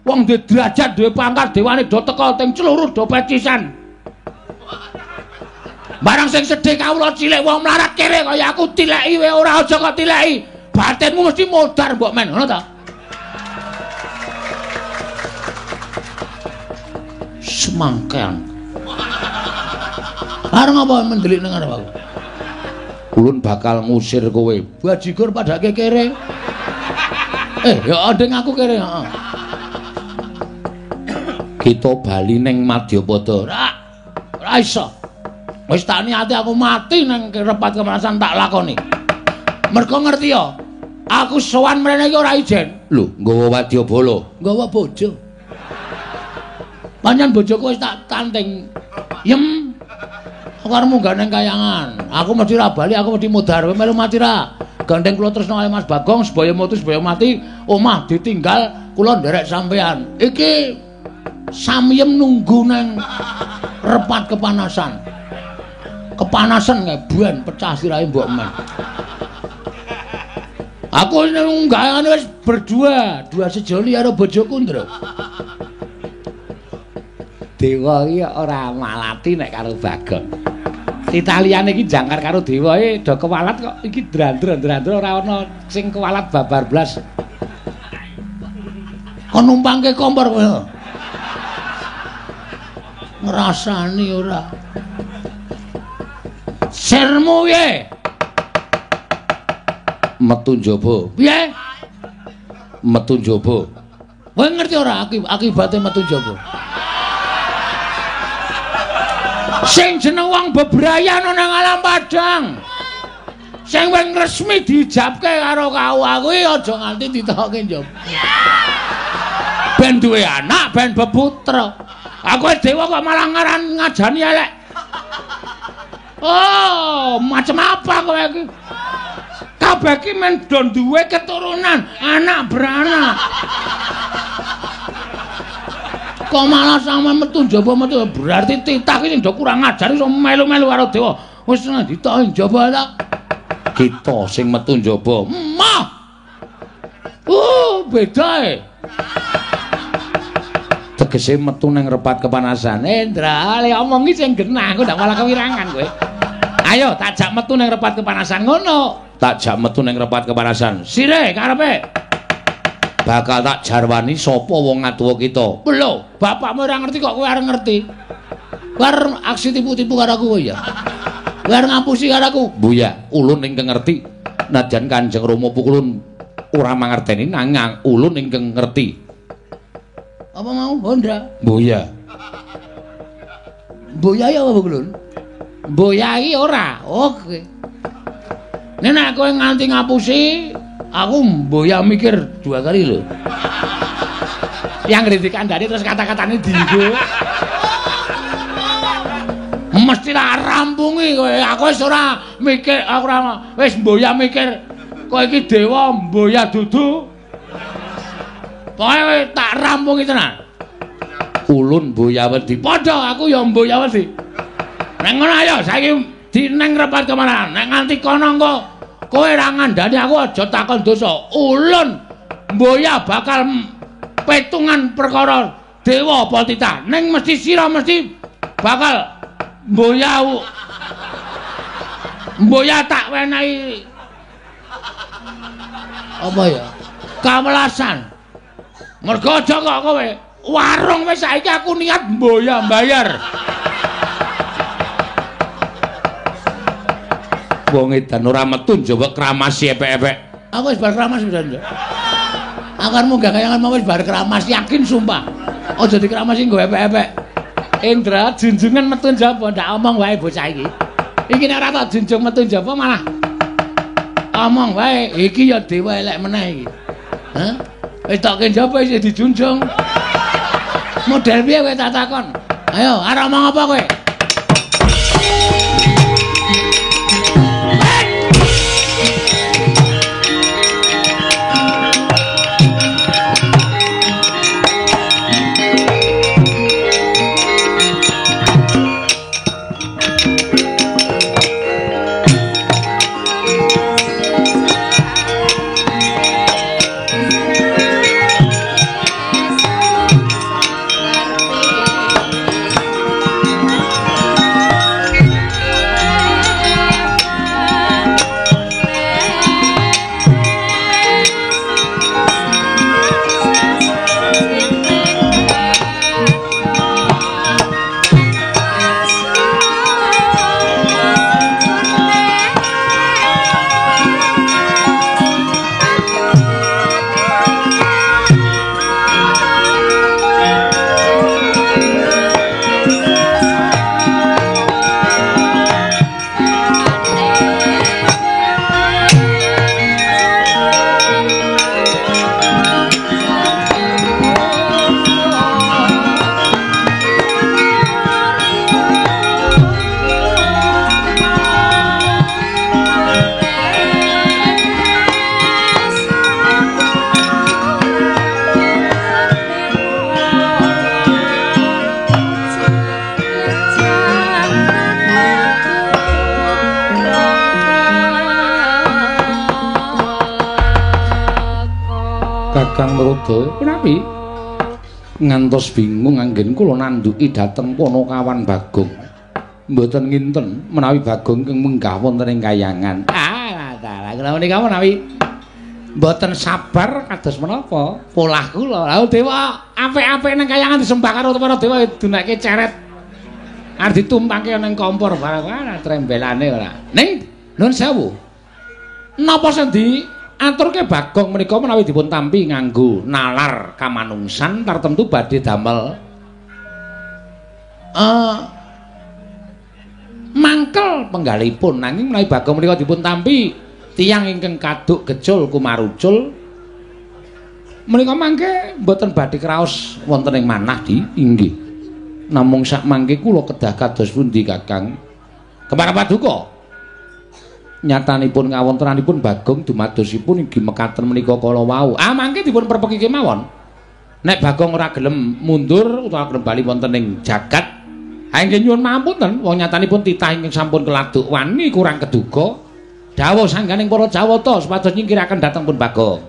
wong duwe derajat, duwe pangkat, dewane do teka ting celurut do pecisan. Barang sing sedih kawula cilik wong mlarat kere kaya aku tileki wae ora aja kok tileki. Batinmu mesti modar mbok men, ngono ta? Semangkean. Arep ngapa mendelik nang arep aku? Ulun bakal ngusir kowe. Bajigur padake kere. Ya ndeng aku kere, heeh. Kita bali ning Madyapada. Ora. Ora iso. Wis tak niati aku mati nang repat kepanasan tak lakoni. Mergo ngerti ya, aku sowan mrene iki ora ijen. Lho, nggawa wadyabala, nggawa bojo. Pancen bojoku wis tak tanting. Yem. Aku arep munggah nang kayangan. Aku mesti ra bali, aku mesti mudhar. Kowe melu mati ra? Gandeng kula tresna kali Mas Bagong, sebaya mutu sebaya mati, omah ditinggal kula nderek sampean. Iki samyem nunggu nang repat kepanasan. Kepanasan kae ben pecah sirahe mbok men. Aku nunggakane wis berdua, dua sejoli karo bojoku, Ndra. Dewa iki ora malati nek karo Bagong. Titaliane iki jangkar karo dewa e do kewalat kok iki drandra-drandra ora ana sing kewalat babar blas. Kon numpangke kompor kowe. Ngrasani ora. Sirmu piye? Metu njaba. Piye? Metu njaba. Kowe ngerti ora akibate metu njaba? Sing jeneng wong bebrayan nang alam padang. Sing wis resmi diijabke karo KUA kuwi aja nganti ditokke njaba. Ben duwe anak, ben beputra. Aku dewa kok malah ngaran ngajani elek. Oh, macam apa kowe iki? Kabeh iki men do duwe keturunan, anak beranak. Kok malah sama metu njaba metu berarti titah iki sing do kurang ajar iso melu-melu karo dewa. Wis ditoki njaba ta. Kita sing metu njaba. Mah. Beda e. Tegese metu nang repat kepanasan. Ndra, le omongi sing genah, aku ndak malah kewirangan kowe. Ayo tak jak metu nang repat kepanasan ngono. Tak jak metu nang repat kepanasan. Sire karepe. Bakal tak jarwani sapa wong atuwa kita. Lho, bapakmu ora ngerti kok kowe arep ngerti. Kowe arep aksi tipu-tipu karo aku ya. Kowe arep ngapusi karo aku. Buya, ulun ingkang ngerti. Nadyan Kanjeng Rama pukulun ora mangerteni nanging ulun ingkang ngerti. Apa mau, Hondra? Buya. Buya ya apa kulun? Buya iki ora. Oke. Nek kowe nganti ngapusi, aku mboya mikir dua kali lho. Yang dikandani terus kata-katane dienggo. Mesti tak rampungi kowe. Aku wis ora mikir, aku ora wis mboya mikir. Kok iki dewa mboya dudu. Pokoke tak rampungi tenan. Ulun mboya wedi. Padha aku ya mboya wedi. Nek ngono ayo saiki dineng repat kemana? Nek nganti kono engko kowe ra ngandani aku aja takon dosa. Ulun mboya bakal petungan perkara dewa apa titah. Ning mesti sira mesti bakal mboya mboya tak wenehi apa ya? Kawelasan. Mergo aja kok kowe warung wis saiki aku niat mboya mbayar. Wong edan ora metu njaba kramas epek-epek. Aku wis bar kramas pisan. Aku arep munggah kayangan mau wis bar kramas yakin sumpah. Aja dikramasi nggo epek-epek. Indra junjungan metu njaba ndak omong wae bocah iki. Iki nek ora tak junjung metu njaba malah omong wae. Iki ya dewa elek meneh iki. Hah? Wis tokke njaba isih dijunjung. Model piye kowe tak takon? Ayo, arep omong apa kowe? Kakang Mruda punapi ngantos bingung anggen kula nandhuki dhateng Panakawan Bagong. Mboten nginten menawi Bagong ingkang munggah wonten ing kayangan. Ah, dalah kula menika menawi mboten sabar kados menapa polah kula. Lah dewa apik-apik nang kayangan disembah karo para dewa dunake ceret. Arep ditumpangke nang kompor barang ora trembelane ora. Ning nuwun sewu. Napa sendi aturke Bagong menika menawi dipun tampi nganggo nalar kamanungsan tartemtu badhe damel mangkel penggalipun, nanging menawi Bagong menika dipun tampi tiyang ingkang kaduk gecul kumarucul menika mangke mboten badhe kraos wonten ing manah di inggih. Namung sak mangke kula kedah kados pundi Kakang? Kemara paduka nyatanipun kawontenanipun Bagong dumadosipun inggih mekaten menika kala wau. Ah mangke dipun perpeki kemawon. Nek Bagong ora gelem mundur utawa gelem bali wonten ing jagat, ha inggih nyuwun pangapunten wong nyatanipun titah ingkang sampun keladuk wani kurang keduga. Dawuh sangganing para Jawata supados nyingkiraken dhateng pun Bagong.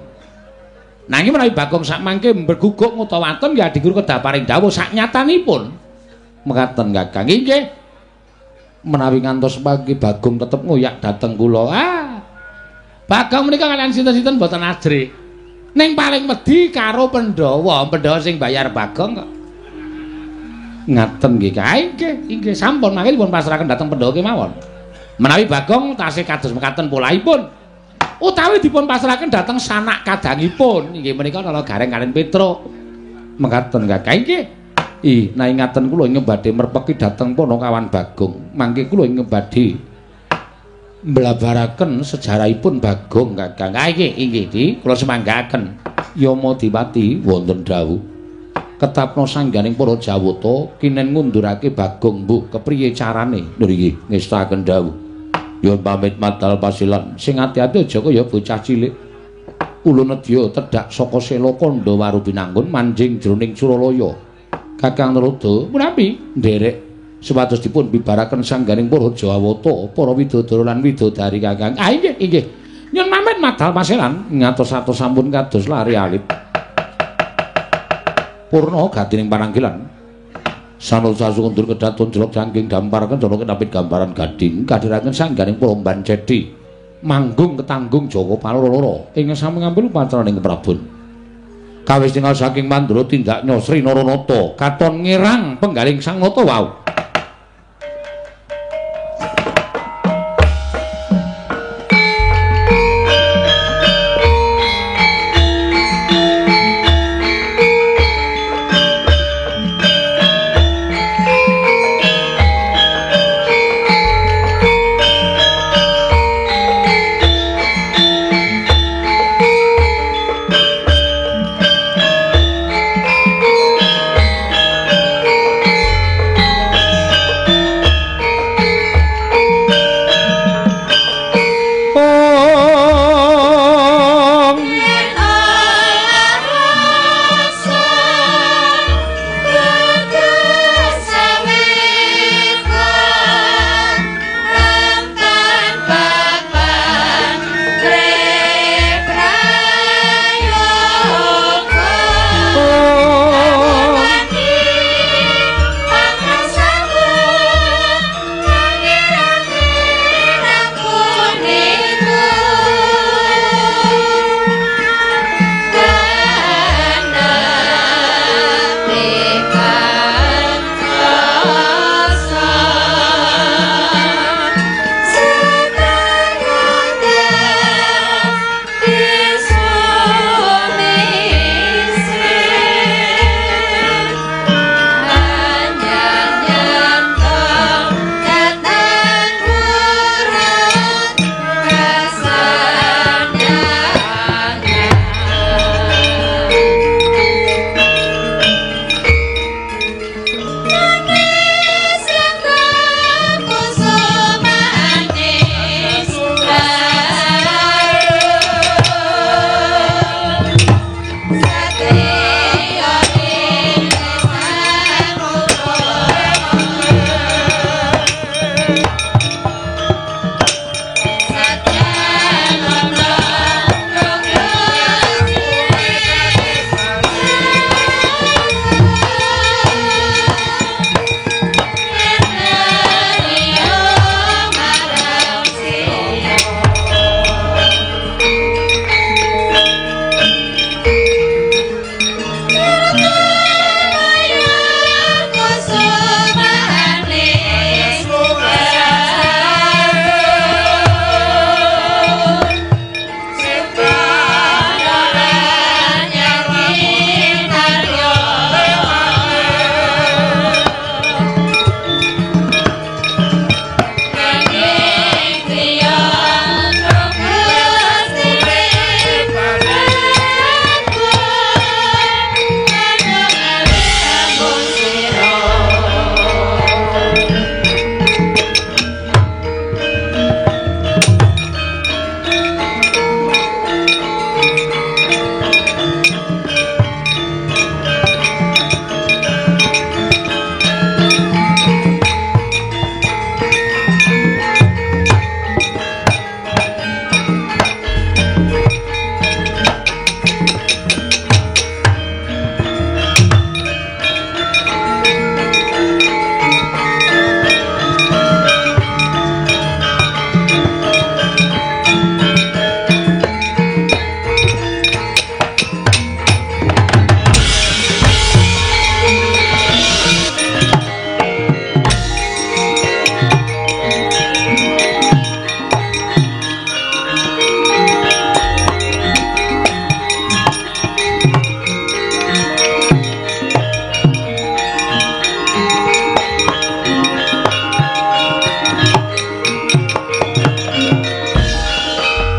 Nanging menawi Bagong sak mangke mberguguk ngutawaten ya adigur kedah paring dawuh sak nyatanipun. Mekaten Kakang. Inggih. Menawi ngantos pagi Bagong tetep ngoyak dhateng kula. Ah. Bagong menika kalian sinten-sinten mboten ajrih. Ning paling wedi karo Pandhawa, Pandhawa sing bayar Bagong kok. Ngaten nggih kae nggih, inggih sampun mangke dipun pasrahaken dhateng Pandhawa kemawon. Menawi Bagong tasih kados mekaten polahipun utawi dipun pasrahaken dhateng sanak kadangipun inggih menika Nala Gareng kaliyan Petruk. Mekaten kae nggih. Ih, nah ingaten kula ingkang badhe merpeki dhateng Panakawan Bagong. Mangke kula ingkang badhe mblabaraken sejarahipun Bagong Kakang. Ha inggih, inggih di kula semanggaken. Yama Dipati wonten dawuh. Ketapna sangganing para Jawata kinen ngundurake Bagong mbuh kepriye carane? Nggih, ngestaken dawuh. Nyuwun pamit madal pasilan. Sing ati-ati aja kaya bocah cilik. Ulun nedya tedhak saka Sela Kandha Waru Binanggun manjing jroning Suralaya. Kakang Narada menawi nderek supados dipun bibaraken sangganing para Jawata, para widodara lan widodari Kakang. Ah inggih inggih. Nyuwun pamit madal pasilan ngatos-atos sampun kados lari alit. Purna gatining pananggilan. Sanul sasundur kedaton jelok jangking dampar kencana ketapit gambaran gading kadhiraken sangganing para Bancedi. Manggung ketanggung Jawa paloro-loro ing sami ngambil upacaraning Prabon. Kawis tinggal saking Mandura tindak Sri Naranata katon ngirang penggaling Sang Nata wau.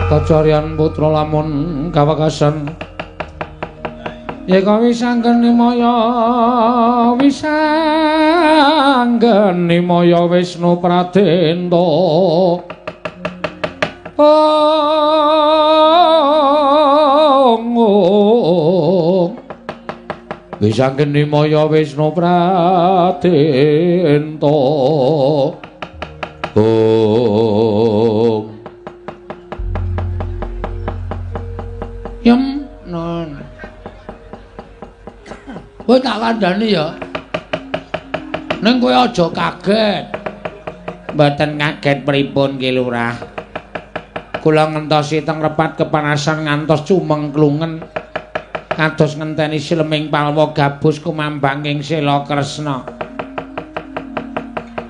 Kacarian putra lamun kawekasan yeka wisanggeni maya wisanggeni maya Wisnu Pradenta. Ong ong. Wis anggene maya Wisnu Pradenta. Om. Yem non. Kowe tak kandhani ya. Ning kowe aja kaget. Mboten kaget pripun Ki Lurah. Kula ngentosi teng repat kepanasan ngantos cumengklungen. Kados ngenteni sileming palwa gabus kumambanging Sela Kresna.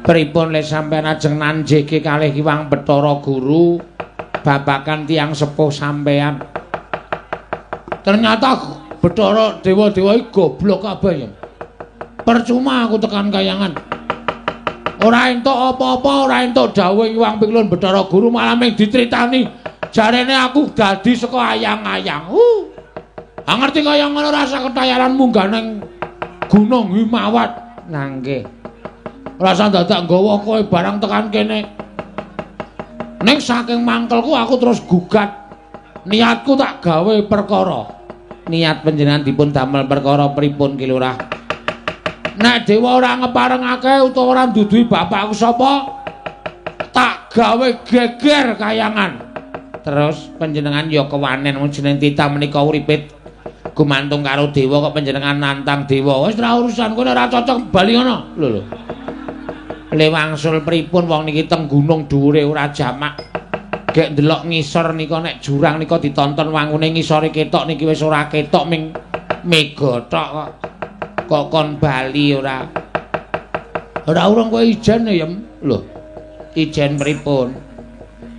Pripun le sampeyan ajeng nanjeke kalih Hyang Bathara Guru babakan tiyang sepuh sampeyan. Ternyata Bathara dewa-dewa iki goblok kabeh ya. Percuma aku tekan kayangan. Ora entuk apa-apa, ora entuk dawuh Hyang Piklun Bathara Guru malah mung dicritani jarene aku dadi saka ayang-ayang. Ah ngerti kaya ngono rasa ketayaran munggah nang Gunung Himawat. Nah nggih. Rasa dadak nggawa kowe barang tekan kene. Ning saking mangkelku aku terus gugat. Niatku tak gawe perkara. Niat panjenengan dipun damel perkara pripun Ki Lurah? Nek dewa ora ngeparengake utawa ora nduduhi bapakku sapa, tak gawe geger kayangan. Terus panjenengan ya kewanen wong jeneng titah menika uripe gumantung karo dewa kok panjenengan nantang dewa. Wis ora urusan kowe ora cocok bali ngono. Lho lho. Le wangsul pripun wong niki teng gunung dhuwure ora jamak. Gek ndelok ngisor nika nek jurang nika ditonton wangune ngisore ketok niki wis ora ketok ming mega tok kok. Kok kon bali ora. Ora urung kowe ijen ya, Yem. Lho. Ijen pripun?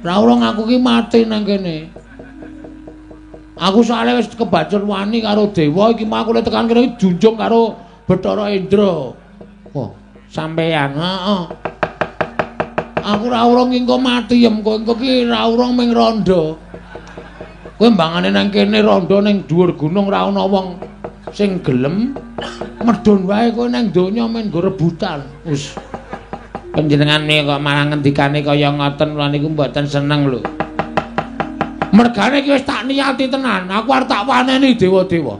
Ora urung aku ki mati nang kene. Aku soalnya wis kebacut wani karo dewa iki mau aku tekan kene junjung karo Bathara Indra. Wah, sampeyan. Heeh. Aku ora urung engko mati yem kowe engko ki ora urung ming rondo. Kowe mbangane nang kene rondo ning dhuwur gunung ora ana wong sing gelem medhun wae kowe nang donya men nggo rebutan. Wis. Panjenengan kok malah ngendikane kaya ngoten kula niku mboten seneng lho. Mergane iki wis tak niati tenan, aku arep tak waneni dewa-dewa.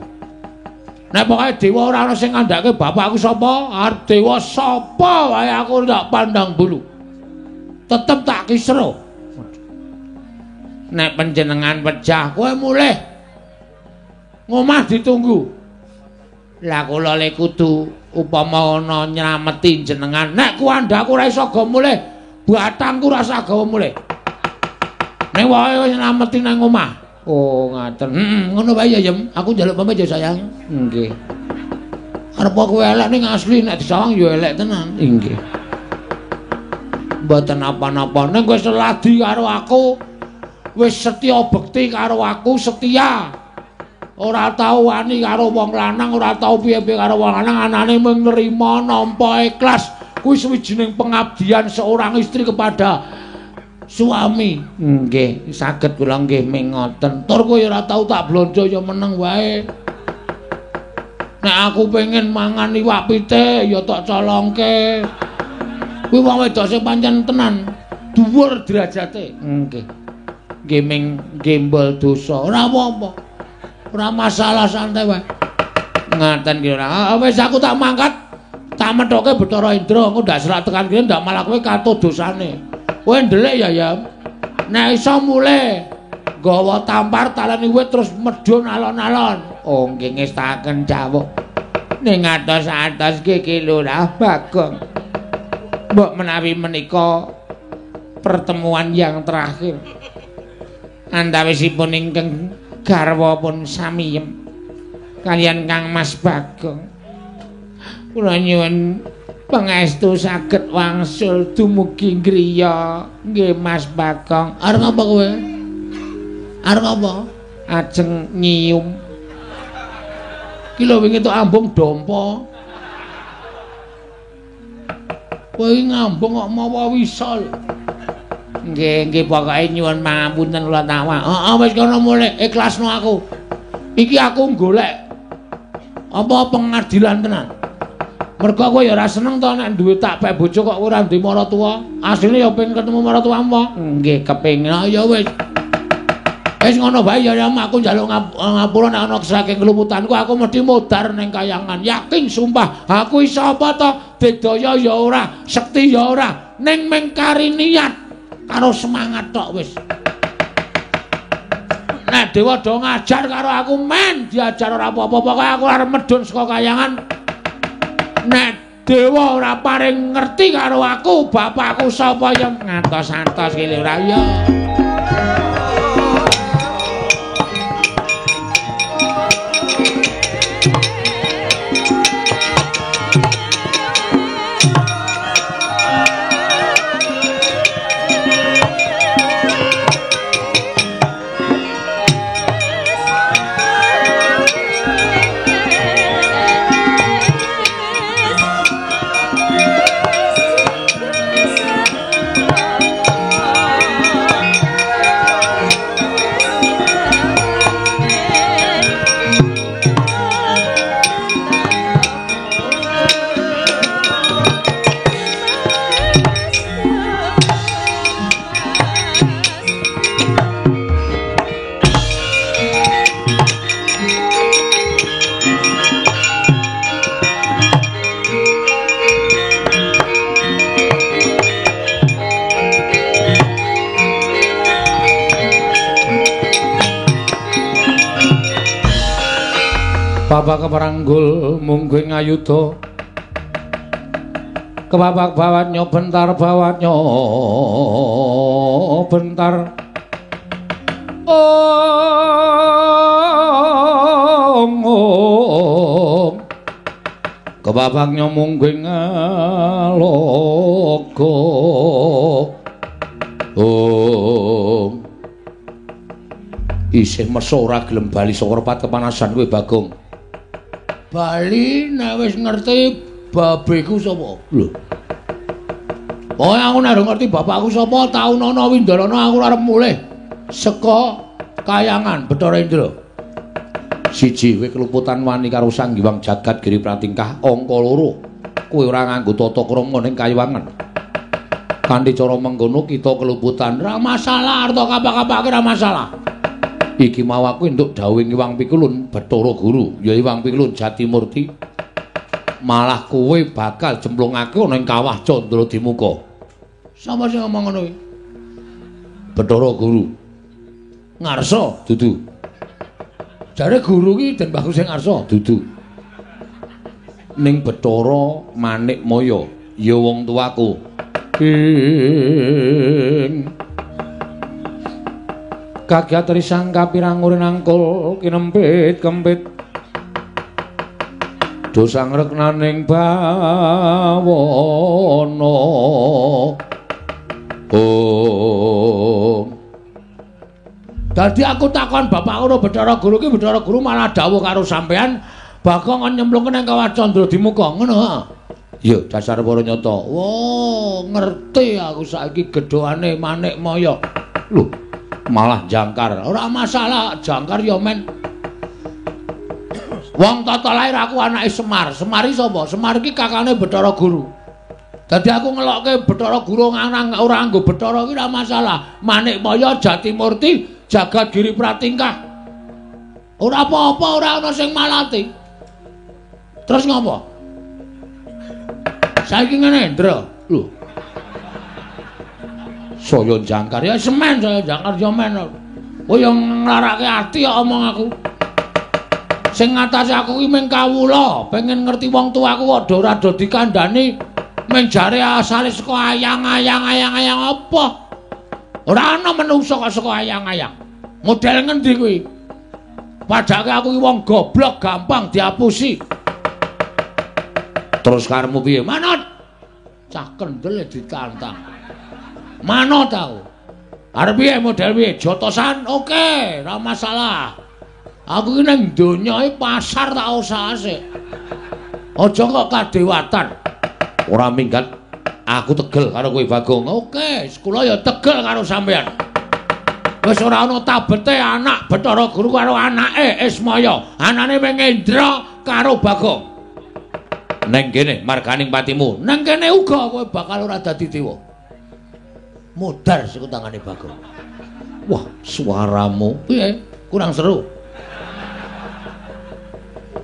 Nek pokoke dewa ora ana sing ngandhake bapakku sapa, arep dewa sapa wae aku ndak pandang bulu. Tetep tak kisro. Nek panjenengan pejah kowe mulih. Ngomah ditunggu. Lah kula le kudu upama ana nylameti jenengan. Nek kuandhaku ora iso go mulih, batangku ora usah gawa mulih. Nek wae wis nylameti nang omah. Oh, ngaten. Heeh, ngono wae ya, Yem. Aku njaluk pamit ya, sayang. Nggih. Arep kowe elek ning asli nek disawang ya elek tenan. Nggih. Mboten napa-napa. Ning kowe seladi karo aku, wis setya bekti karo aku, setia. Ora tau wani karo wong lanang, ora tau piye-piye karo wong lanang, anane mung nrima nampa ikhlas. Kuwi suwijining pengabdian seorang istri kepada suami. Nggih, saged kula nggih ming ngoten. Tur kowe ora tau tak blonjo ya meneng wae. Nek aku pengen mangan iwak pitik ya tak colongke. Kuwi wong wedok sing pancen tenan dhuwur derajate. Nggih. Nggih ming gembol dosa. Ora apa-apa. Ora masalah, santai wae. Ngaten ki ora. Wis aku tak mangkat. Tak methoke Bathara Indra, engko ndak selak tekan kene ndak malah kowe katut dosane. Kowe ndelik ya, ya. Nek iso mulih nggawa tampar taleni wit terus medhun alon-alon. Oh, nggih ngestaken jawuk. Ning atos-atos nggih Ki Lurah Bagong. Mbok menawi menika pertemuan yang terakhir. Antawisipun ingkang garwa pun samiyem kaliyan Kang Mas Bagong. Kula nyuwun pangestu saged wangsul dumugi griya nggih Mas Bagong. Arep apa kowe? Arep apa? Ajeng nyium. Ki lho wingi tok ambung dompa. Kowe iki ngambung kok mawa wisol. Nggih, nggih pokoke nyuwun pangapunten kula tawa. Heeh, wis kono mulih ikhlasno aku. Iki aku golek apa pengadilan tenan. Mergo kowe ya ora seneng to nek duwe tak pek bojo kok ora duwe maratuwa. Asline ya pengen ketemu maratuwamu. Nggih, kepengin. Ya wis. Wis ngono bae ya aku njaluk ngapura nek ana saking keluputanku aku mesti modar ning kayangan. Yakin sumpah, aku iso apa to? Digdaya ya ora, sekti ya ora, ning mung kari niat karo semangat tok wis. Nek dewa do ngajar karo aku men diajar ora apa-apa, pokoke aku arep medhun saka kayangan. Nek dewa ora paring ngerti karo aku, bapakku sapa ya ngantos-antos ki lho ora ya. Bapak keperanggul mungguing ayuda kebapak bawatnya bentar bawatnya bentar om om kebabaknya mungguing alogo om isih meso ora gelem bali saka repat kepanasan kowe Bagong. Bali nek wis ngerti babeku sapa? Lho. Pokoke aku nek ngerti bapakku sapa, taunana windarana aku arep mulih saka kayangan Bathara Indra. Siji, kowe keluputan wani karo Sang Hyang Jagat Giri Pratingkah. Angka loro, kowe ora nganggo tata krama ning kayuwangan. Kanthi cara mengkono kita keluputan ora masalah, arta kapak-kapake ora masalah. Iki mau aku entuk dawuhing Hyang Pikulun Bathara Guru, ya Hyang Pikulun Jatimurti. Malah kowe bakal jemplungake ana ing kawah Candra Dimuka. Sapa sing ngomong ngono kuwi? Bathara Guru. Ngarsa dudu. Jare guru ki Den Bagus sing ngarsa dudu. Ning Bathara Manik Maya, ya wong tuaku. Ing kagiat risang kapirang urin angkul kinempit kempit dosang reknaning bawana. Oh, dadi aku takon bapakku karo Bathara Guru ki, Bathara Guru malah dawuh karo sampean Bagong kon nyemplungke nang kawah Candra Dimuka ngono ha. Ya dasar para nyata. Wah, ngerti aku saiki gedhoane Manik Maya. Lho, malah jangkar. Ora masalah, jangkar ya men. Wong tata lahir aku anake Semar. Semar iki sapa? Semar iki kakane Bathara Guru. Dadi aku ngelokke Bathara Guru nang ora nganggo Bathara iki ora masalah. Manik Maya Jatimurti Jagat Giri Pratingkah. Ora apa-apa, ora ana sing malati. Terus ngopo? Saiki ngene, Ndra. Lho. Saya jangkar ya semen, saya jangkar ya men. Kowe yo nglarake ati kok omong aku. Sing ngatasi aku ki mung kawula, pengen ngerti wong tuaku kok do ora do dikandhani mung jare asale saka ayang-ayang-ayang-ayang apa. Ora ana menungsa kok saka ayang-ayang. Model ngendi kuwi? Padake aku ki wong goblok gampang diapusi. Terus karepmu piye? Manut. Cah kendel ditantang. Manut aku. Arep piye model piye? Jotosan oke, ora masalah. Aku iki ning donya iki pasar tak usahase. Aja kok kadewatan. Ora minggat. Aku tegel karo kowe Bagong. Oke, kula ya tegel karo sampean. Wis ora ana tabete anak Bathara Guru karo anake Ismaya. Anane mung Indra karo Bagong. Neng kene marganing patimu. Neng kene uga kowe bakal ora dadi dewa. Modar saka tangane Bagong. Wah, suaramu piye? Kurang seru.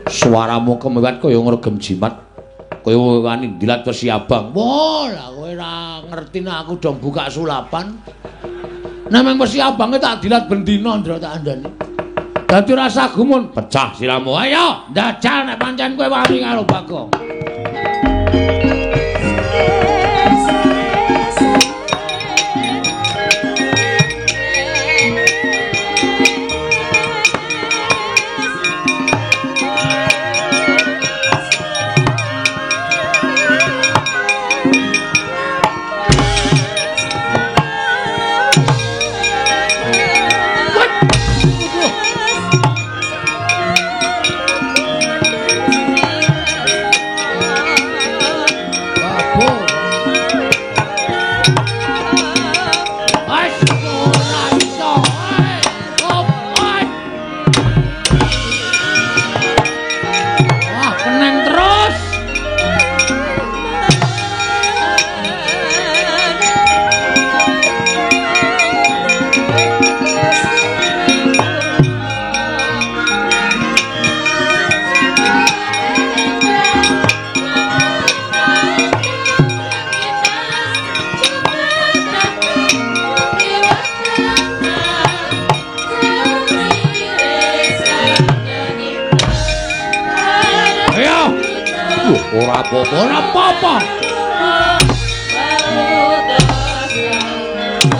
Suaramu kemewat kaya ngregem jimat. Kaya wani ndilat wesi abang. Wah, lah kowe ora ngerti nek aku dong buka sulapan. Nek meng wesi abange tak dilat ben dina ndra tak andani. Dadi rasa gumun, pecah siramu. Ayo, ndajal nek pancen kowe wani karo Bagong. Ora apa-apa, ora apa-apa.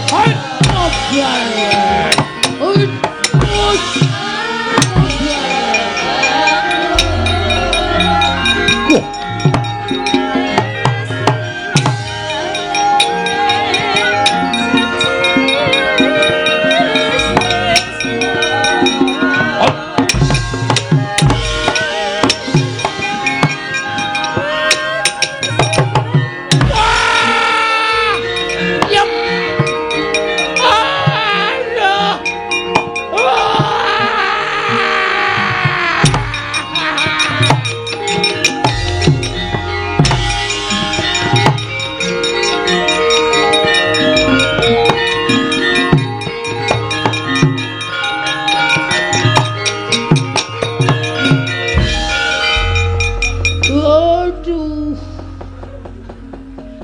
Hai,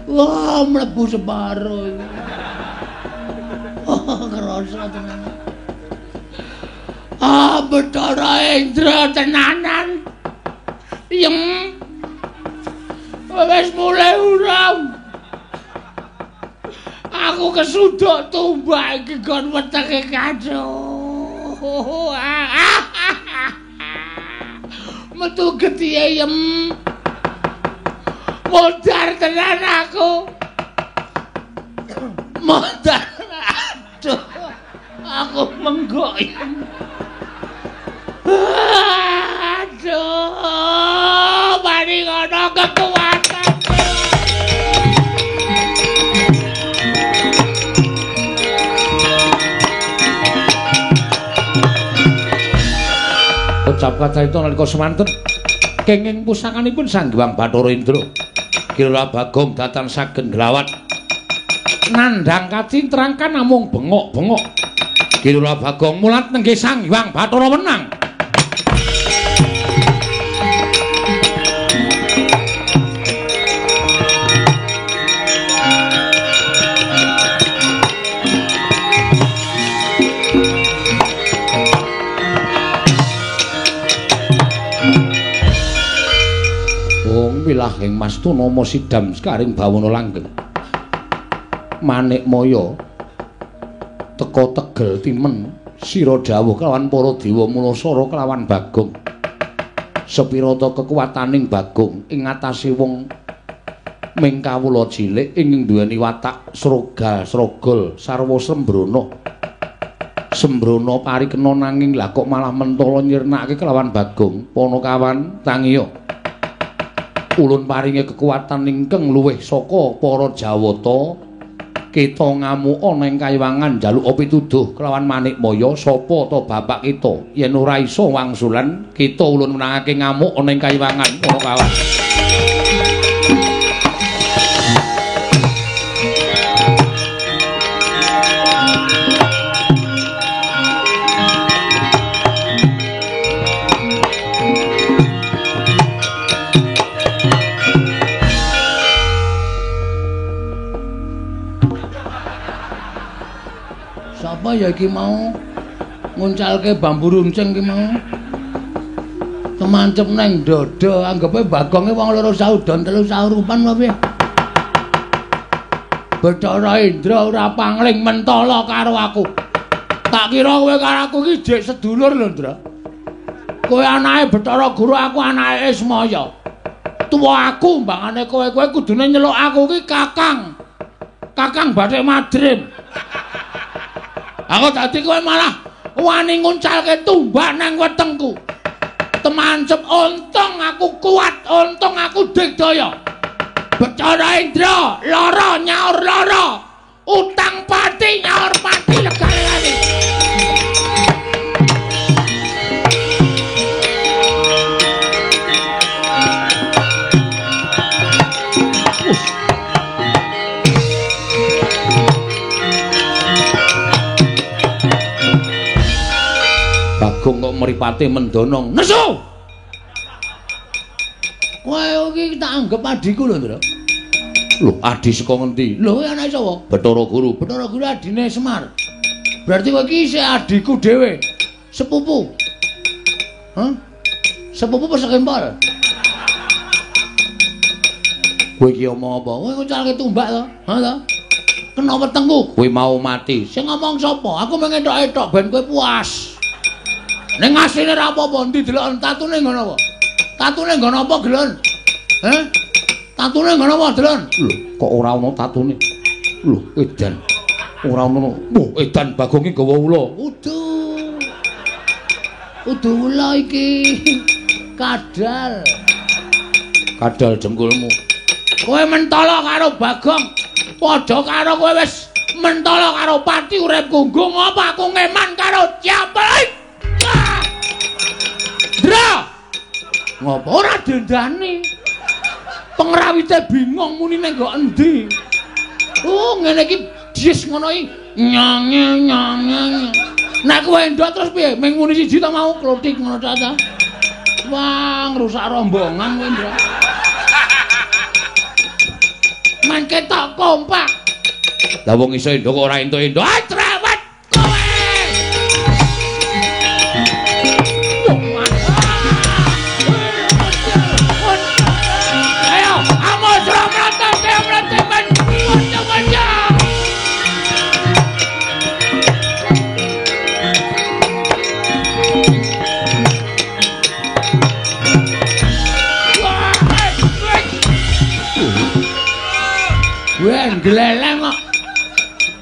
Wah, mlebu separo iki. Oh, kerasa tenan. Ah, Bathara Indra tenanan. Yem. Wis mulai uram. Aku kesuduk tumbak iki gon wetenge kaco. Metu getihe yem. Modar tenan aku. Modar. Aduh. Aku menggok. Aduh. Mari ngono kekuatan. Ucap kacarita nalika semanten kenging pusakanipun Sang Hyang Bathara Indra. Kira Bagong datan sagen glawat nandhang kacintrang kan namung bengok-bengok. Kira Bagong mulat nenggih Sang Hyang Bathara menang. Wilahing Mastuna sidam sekaring bawana langgeng. Manik Maya teka tegel timen sira dawuh kelawan para dewa mulasara kelawan Bagong. Sepirata kekuwataning Bagong ing ngatasé wong ming kawula cilik ing duweni watak srogal srogol sarwa sembrana. Sembrana parikena nanging lah kok malah mentala nyirnake kelawan Bagong. Panakawan tangiya. Ulun paringi kekuatan ingkang luwih saka para Jawata. Kita ngamuk ana ing kayiwangan njaluk pituduh kelawan Manik Maya sapa ta bapak kita yen ora iso wangsulan kita ulun menangake ngamuk ana ing kayiwangan para kawan. Sapa ya iki mau nguncalke bambu runcing ki mau? Kemancep nang dada, anggepe Bagonge wong loro saudon telu saurupan apa piye? Bathara Indra ora pangling mentala karo aku. Tak kira kowe karo aku iki jek sedulur lho, Ndra. Kowe anake Bathara Guru, aku anake Ismaya. Tuwa aku mbangane kowe, kowe kudune nyeluk aku iki Kakang. Kakang Bathik Madrim. Aku dadi kowe malah wani nguncalke tumbak nang wetengku. Temancep untung aku kuat, untung aku digdaya. Bathara Indra lara nyaur lara, utang pati nyaur pati legane. Bagong kok mripate mendonong. Nesu. Kowe iki tak anggep adhiku lho, Ndra. Lho, adhi saka ngendi? Lho, kowe anake sapa? Bathara Guru. Bathara Guru adine Semar. Berarti kowe iki isih adhiku dhewe. Sepupu. Hah? Sepupu apa sekempol? Kowe iki omong apa? Kowe nguncalke tumbak to? Ha to? Kena wetengku. Kowe mau mati. Sing ngomong sapa? Aku mung entok-entok ben kowe puas. Ning asline ora apa-apa, endi deloken tatune nggon apa? Tatune nggon apa, Gelon? Heh? Tatune nggon apa, Delon? Lho, kok ora ana tatune? Lho, edan. Ora ana. Wah, edan Bagong iki gawa ula. Udu. Udu ula iki. Kadal. Kadal jengkulmu. Kowe mentala karo Bagong. Padha karo kowe wis mentala karo pati uripku. Nggo ngapa aku ngeman karo Ciampel? Ndra. Ngopo ora dendane? Pengrawite bingung muni ning nggo endi. Oh, ngene iki jis ngono iki. Nyange nyange. Nek kowe endok terus piye? Ming muni siji ta mau klothik ngono ta ta. Wah, ngrusak rombongan kowe, Ndra. Men ketok kompak. Lah wong iso endok kok ora entuk-entuk. Ah, trewet kowe. Gleleng kok.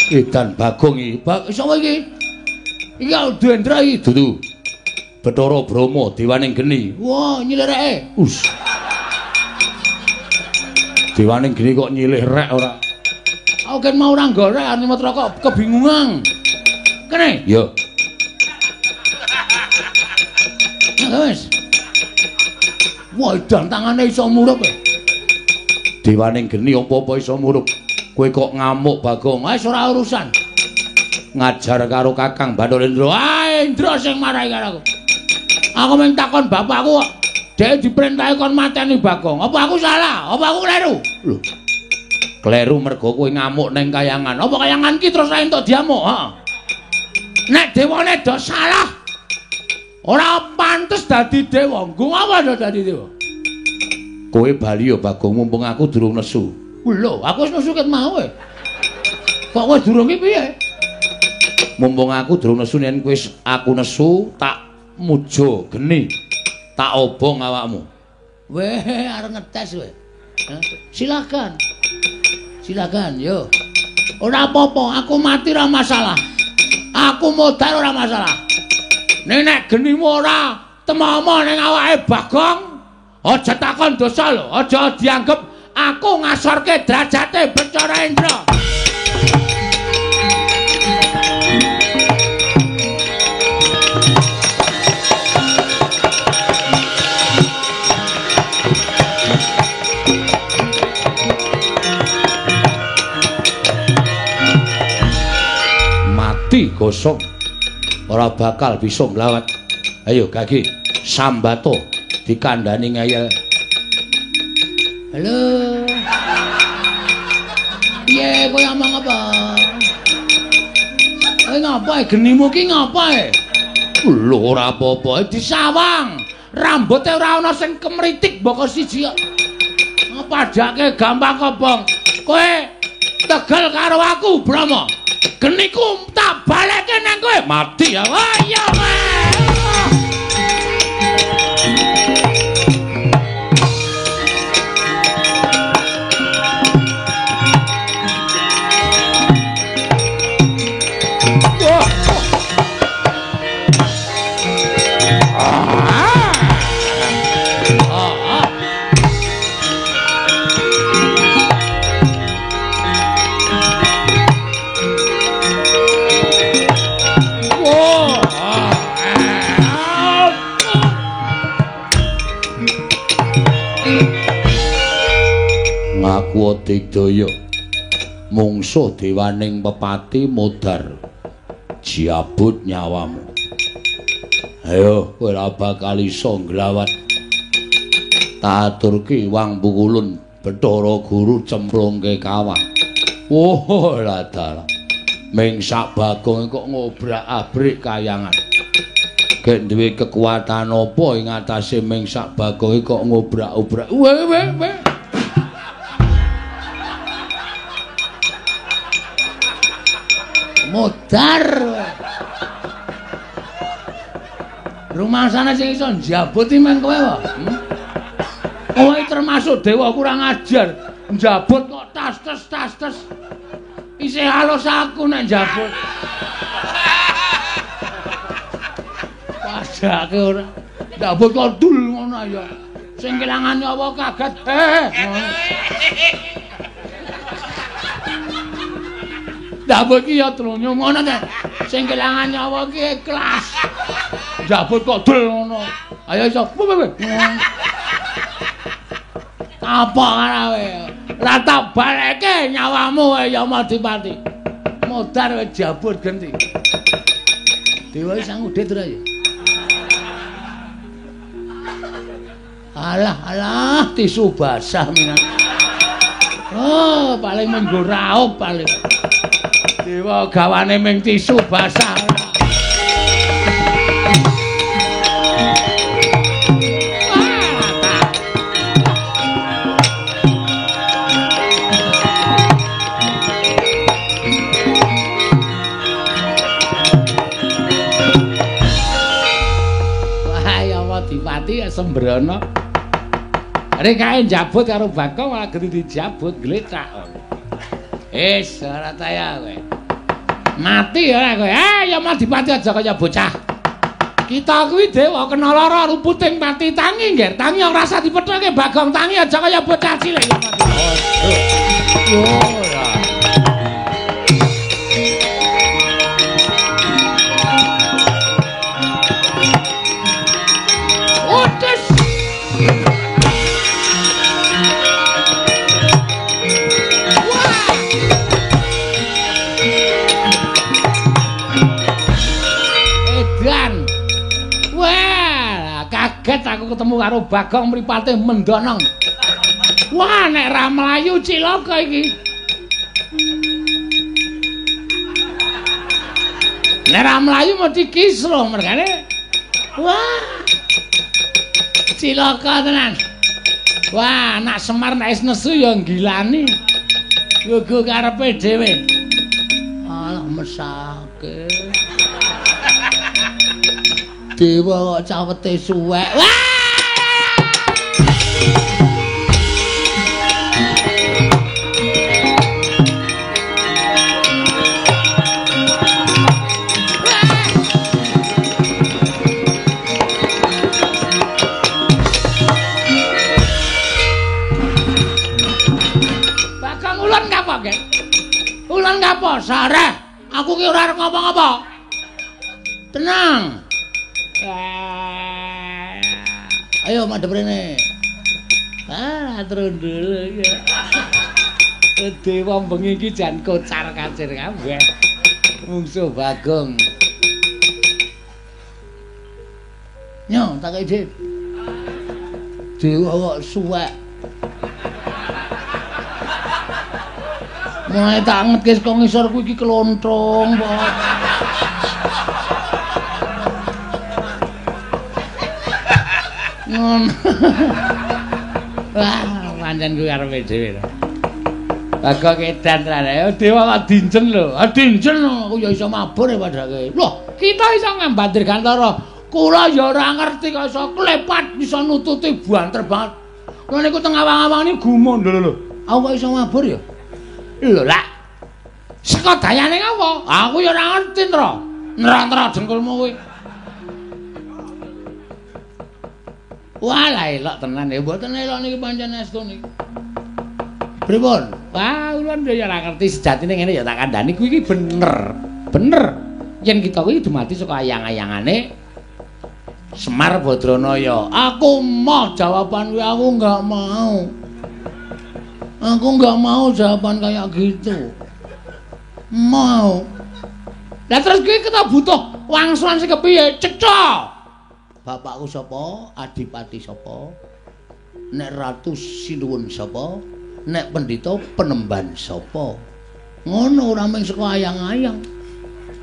Edan Bagong iki. Sapa iki? Iki Dendra iki dudu. Bathara Brahma dewaning geni. Wah, nyilih reke. Us. Dewaning geni kok nyilih rek ora. Aku ken mau ora nggorek Animatra kok kebingungan. Kene? Yo. Nah, wis. Wah, edan tangane iso murup. Dewaning geni apa-apa iso murup. Kowe kok ngamuk Bagong? Wis ora urusan. Ngajar karo Kakang Bathara Indra. Ah, Indra sing marahi karo aku. Aku mung takon bapakku kok. Dhek diperintahi kon mateni Bagong. Apa aku salah? Apa aku kleru? Lho. Kleru mergo kowe ngamuk ning kayangan. Apa kayangan ki terus ra entuk diamuk? Heeh. Nek dewane do salah, ora pantes dadi dewa. Nggo apa do dadi dewa? Kowe bali ya Bagong, mumpung aku durung nesu. Lho, aku wis nesu ket mau e. Kok kowe durung iki piye? Mumpung aku durung nesu yen kowe aku nesu tak muja geni. Tak obong awakmu. Weh, arep ngetes kowe. Silakan. Silakan, yo. Ora apa-apa, aku mati ora masalah. Aku modar ora masalah. Ning nek genimu ora temomo ning awake Bagong, aja takon dosa lho, aja dianggep aku ngasorke derajate Bathara Indra. Mati gosong ora bakal bisa mlawat. Ayo gagi sambato dikandani ngeyel. Halo. Piye kowe omong apa? Kowe ngapa genimu ki ngapa e? Lho ora apa-apa disawang. Rambuté ora ana sing kemritik mboko siji kok. Padake gampang kobong. Kowe tegel karo aku, Brahma. Geniku tak balekke nang kowe. Mati ya. Wah iya kowe. Ngaku digdaya mungsuh dewaning pepati modar jabut nyawamu. Ayo kowe ora bakal iso nglawan. Taturki wang pukulun Bathara Guru cemplungke kawah. Wah lah dalah. Ming sak Bagong kok ngobrak-abrik kayangan. Gek duwe kekuatan apa ing atase ming sak Bagong kok ngobrak-obrak. Weh weh weh. Modar. Rumasane sing iso njabut iki men kowe wae. Kowe termasuk dewa kurang ajar. Njabut kok tas-tes tas-tes. Isih halus aku nek njabut. Padake ora. Njabut kok dul ngono ya. Sing kelangan nyawa kaget. Njabut ki ya trunyo ngono ta. Sing kelangan nyawa ki ikhlas. Njabut kok dul ngono. Ayo iso. Apa karawe? Ora tak baleke nyawamu Yamadipati. Modar kowe jabut genti. Dewa sang udit ora ya? Alah alah tisu basah minan. Oh, paling menggo raup paling. Dewa gawane ming tisu basah. Wah, Yamadipati sembrono. Rek kae njabut karo Bagong malah genti dijabut glecak. Wis ora taya kowe. Mati ora kowe. Ah Yamadipati aja kaya bocah. Kita kuwi dewa kena lara ruputing pati tangi ngger. Tangi ora usah dipethoke Bagong tangi aja kaya bocah cilik Yamadipati. Ora. Otes. Kaget aku ketemu karo Bagong mripate mendonong. Wah, nek ra mlayu cilaka iki. Nek ra mlayu mesti kisruh mergane. Wah. Cilaka tenan. Wah, anak Semar nek wis nesu ya nggilani. Gugu karepe dhewe. Alah mesake. Dewa kok cawete suwek. Wah! Bagong ulun kapok, Gek? Ulun kapok, sareh. Aku ki ora arep ngapa-ngapa. Tenang. Ayo madhep rene. Ah, trundul iki. Dewa bengi iki jan kocar-kacir kabeh. Mungsuh Bagong. Nyo, tak kei dhit. Dewa kok suwek. Mulai tak ngetke saka ngisor kuwi iki klontrong, Pak. Ngono. Wah, pancen kuwi karepe dhewe. Bagong edan tenan. Dewa kok dinjen lho. Ah dinjen aku ya iso mabur ya padake. Loh, kita iso ngambat dirgantara. Kula ya ora ngerti kok iso klepat iso nututi banter banget. Kula niku teng awang-awang niku gumun lho lho. Aku kok iso mabur ya? Lho lak. Saka dayane ngapa? Aku ya ora ngerti, Ntra. Ntra-ntra dengkulmu kuwi. Wah, lah elok tenan ya. Mboten elok niki pancen estu niki. Pripun? Wah, ulun ya ora ngerti sejatine ngene ya tak kandhani kuwi iki bener. Bener. Yen kita kuwi dumadi saka ayang-ayangane Semar Badranaya. Aku moh jawaban kuwi, aku enggak mau. Aku enggak mau jawaban kayak gitu. Mau. Lah terus kuwi kita butuh wangsulan sing kepiye? Cetha. Bapakku sapa? Adipati sapa? Nek ratu sinuwun sapa? Nek pendhita penemban sapa? Ngono ora mung saka ayang-ayang.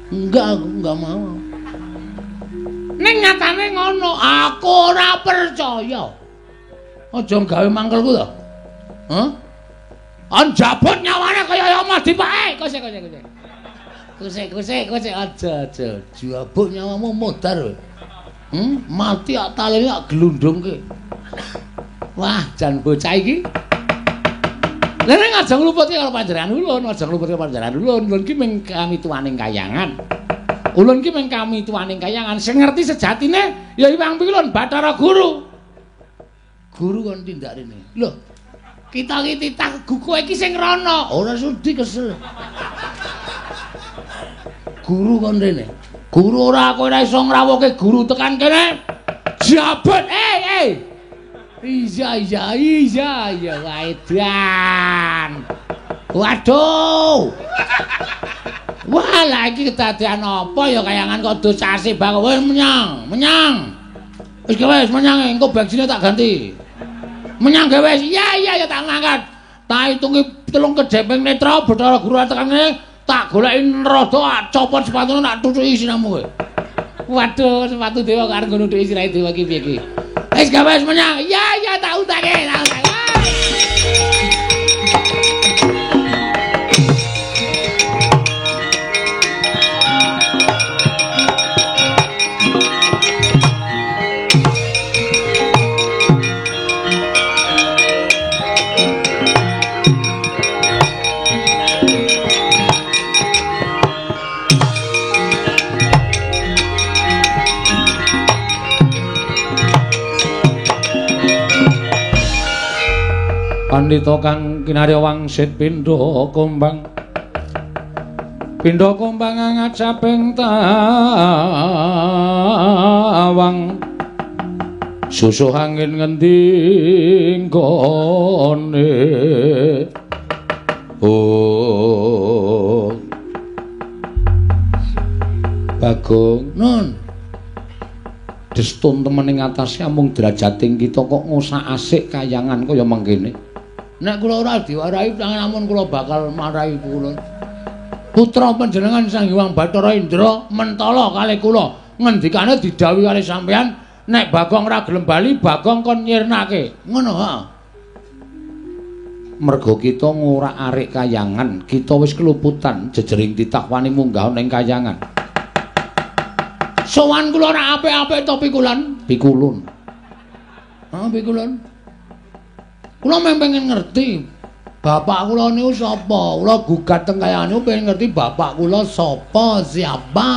Enggak, aku enggak mau. Ning nyatane ngono, aku ora percaya. Aja gawe mangkelku to. Hah? Anjabut nyawane kaya omah dipake. Kose kose kose. Kose kose kose aja aja. Jabut nyawamu modar. Mati ak talene ak glundungke. Wah, jan bocah iki. Lha nek aja ngluputke karo panjenengan ulun, aja ngluputke panjenengan ulun. Ulun ki mung kamituwaning kayangan. Ulun ki mung kamituwaning kayangan. Sing ngerti sejatine ya Hyang Pilun Bathara Guru. Guru kon tindak rene. Lho, kita iki titah kowe iki sing rono. Ora sudi kesel. Guru kon rene. Guru ora kowe ora iso ngrawuhke guru tekan kene. Jabut. Eh. Iya iya iya iya waedan. Waduh. Wah, lha iki kedadean apa ya kayangan kok dosase bang. Wis menyang, menyang. Wis wis menyang engko bensinnya tak ganti. Menyang gawe wis. Iya iya ya tak ngangkat. Tak hitungi telung kedheping netra Bathara Guru tekan kene tak goleki rada copot sepatune tak tutuki siramu kowe. Waduh, sepatu dewa kok arep nggo nutuki sirahe dewa iki piye iki? Wis gawe wis menyang. Iya iya tak utake, tak utake. Pandhita kang kinarya wangsit pindha kumbang. Pindha kumbang ngajaping tawang. Susuh angin ngendi nggone. Oh. Bagong, nun. Destun temen ing atase amung derajating kita kok ngosak-asik kayangan kaya mengkene. Nek kula ora diwarahi amun kula bakal marahi kula. Putra panjenengan Sang Hyang Bathara Indra mentala kalih kula. Ngendikane didhawuhi kalih sampeyan nek Bagong ora gelem bali Bagong kon nyirnake. Ngono ha. Merga kita ngorak-arik kayangan, kita wis keluputan jejering titah wani munggah ning kayangan. Sowan kula ora apik-apik to pikulan? Pikulun. Ha pikulun. Kula mung pengen ngerti bapak kula niku sapa. Kula gugat teng kayangan niku pengen ngerti bapak kula sapa, siapa.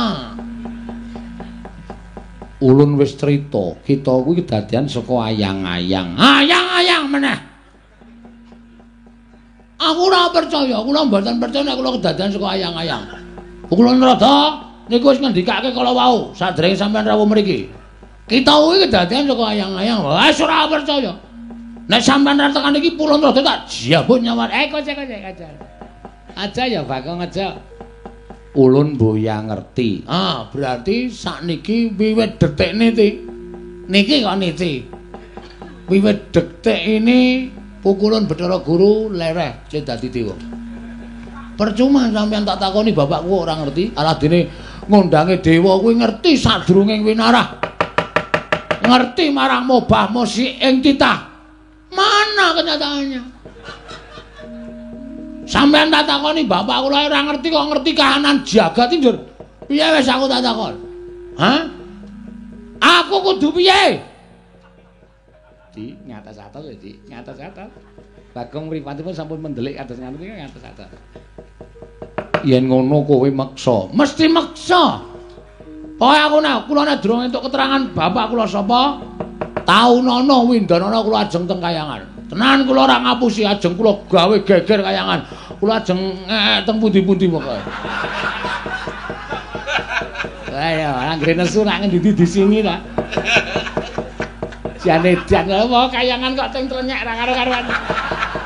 Ulun wis crita, kita kuwi kedadian saka ayang-ayang. Ayang-ayang meneh. Aku ora percaya, kula mboten percaya nek kula kedadian saka ayang-ayang. Kula nrada niku wis ngendikake kala wau sadèrènge sampeyan rawuh mriki. Kita kuwi kedadian saka ayang-ayang. Wis ora percaya. Nek sampean ra tekan iki pulun rada tak jabut nyawa. Eh kocek kocek aja. Aja ya Bagong aja. Ulun boya ngerti. Ah, berarti sakniki wiwit detik niki. Niki kok niki. Wiwit detik ini pukulun Bathara Guru lereh sing dadi dewa. Percuma sampean tak takoni bapakku ora ngerti. Aladene ngondange dewa kuwi ngerti sadurunge winarah. Ngerti marang mobah mosi ing titah. Mana kenyataannya? Sampeyan tak takoni bapak kula ora ngerti kok ngerti kahanan jagat iki, Njur. Piye wis aku tak takon? Hah? Aku kudu piye? Di ngatas-atas ya, Di, ngatas-atas. Bagong mripatipun sampun mendelik kados ngoten iki ngatas-atas. Yen ngono kowe meksa, mesti meksa. Pokoke aku nek kula nek durung entuk keterangan bapak kula sapa, taunana windanana kula ajeng teng kayangan. Tenan kula ora ngapusi, ajeng kula gawe geger kayangan. Kula ajeng teng pundi-pundi pokoke. Ayo, anggere nesu nak ngendi disingi ta. Jane jan apa kayangan kok teng trenyek ra karo-karuan.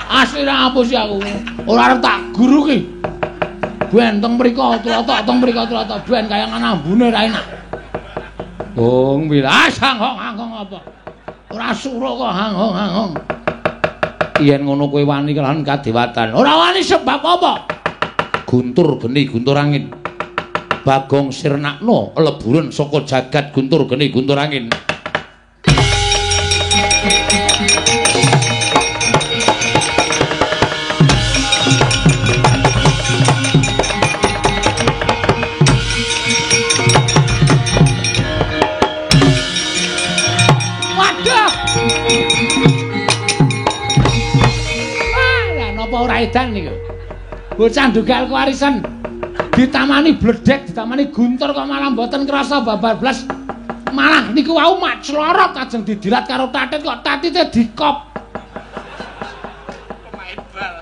Asli ra ngapusi aku. Ora arep tak guru ki. Ben teng mriko trotok, teng mriko trotok, ben kayangan ambune ra enak. Wong wilas hanghong-hanghong apa? Ora suro kok hanghong-hanghong. Yen ngono kowe wani kelawan kadewatan. Ora wani sebab apa? Guntur geni guntur angin. Bagong sirnakno leburen saka jagat guntur geni guntur angin. Ora edan niku. Bocah ndugal kewarisan ditamani bledek, ditamani guntur kok malah mboten krasa babar blas. Malah niku wau mak clorot ajeng didilat karo tatit kok tatite dikop. Pemain bal.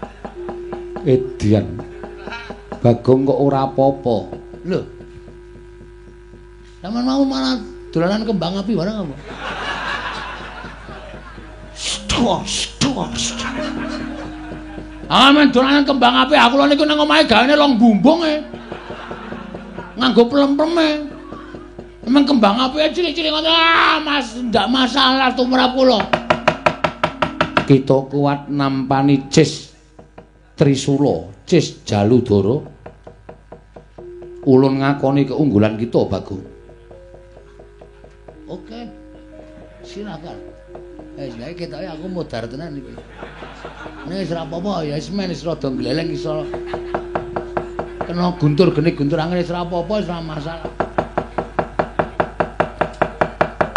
Edian. Bagong kok ora apa-apa. Lho. Sampeyan mau malah dolanan kembang api barang apa? Stos, stos. Ah men dolanan kembang api aku lho niku nang omahe gawene long bumbung e. Nganggo plem-pleme. Emang kembang api cilik-cilik ngono ah Mas ndak masalah tumrap kula. Kita kuat nampani Cis Trisula, Cis Jaludara. Ulun ngakoni keunggulan kita, Bagong. Oke. Silakan. Wis gawe ketoke aku modar tenan iki. Nek wis ora apa-apa ya wis men wis rada gleleng iso. Kena guntur geni guntur angin wis ora apa-apa wis ora masalah.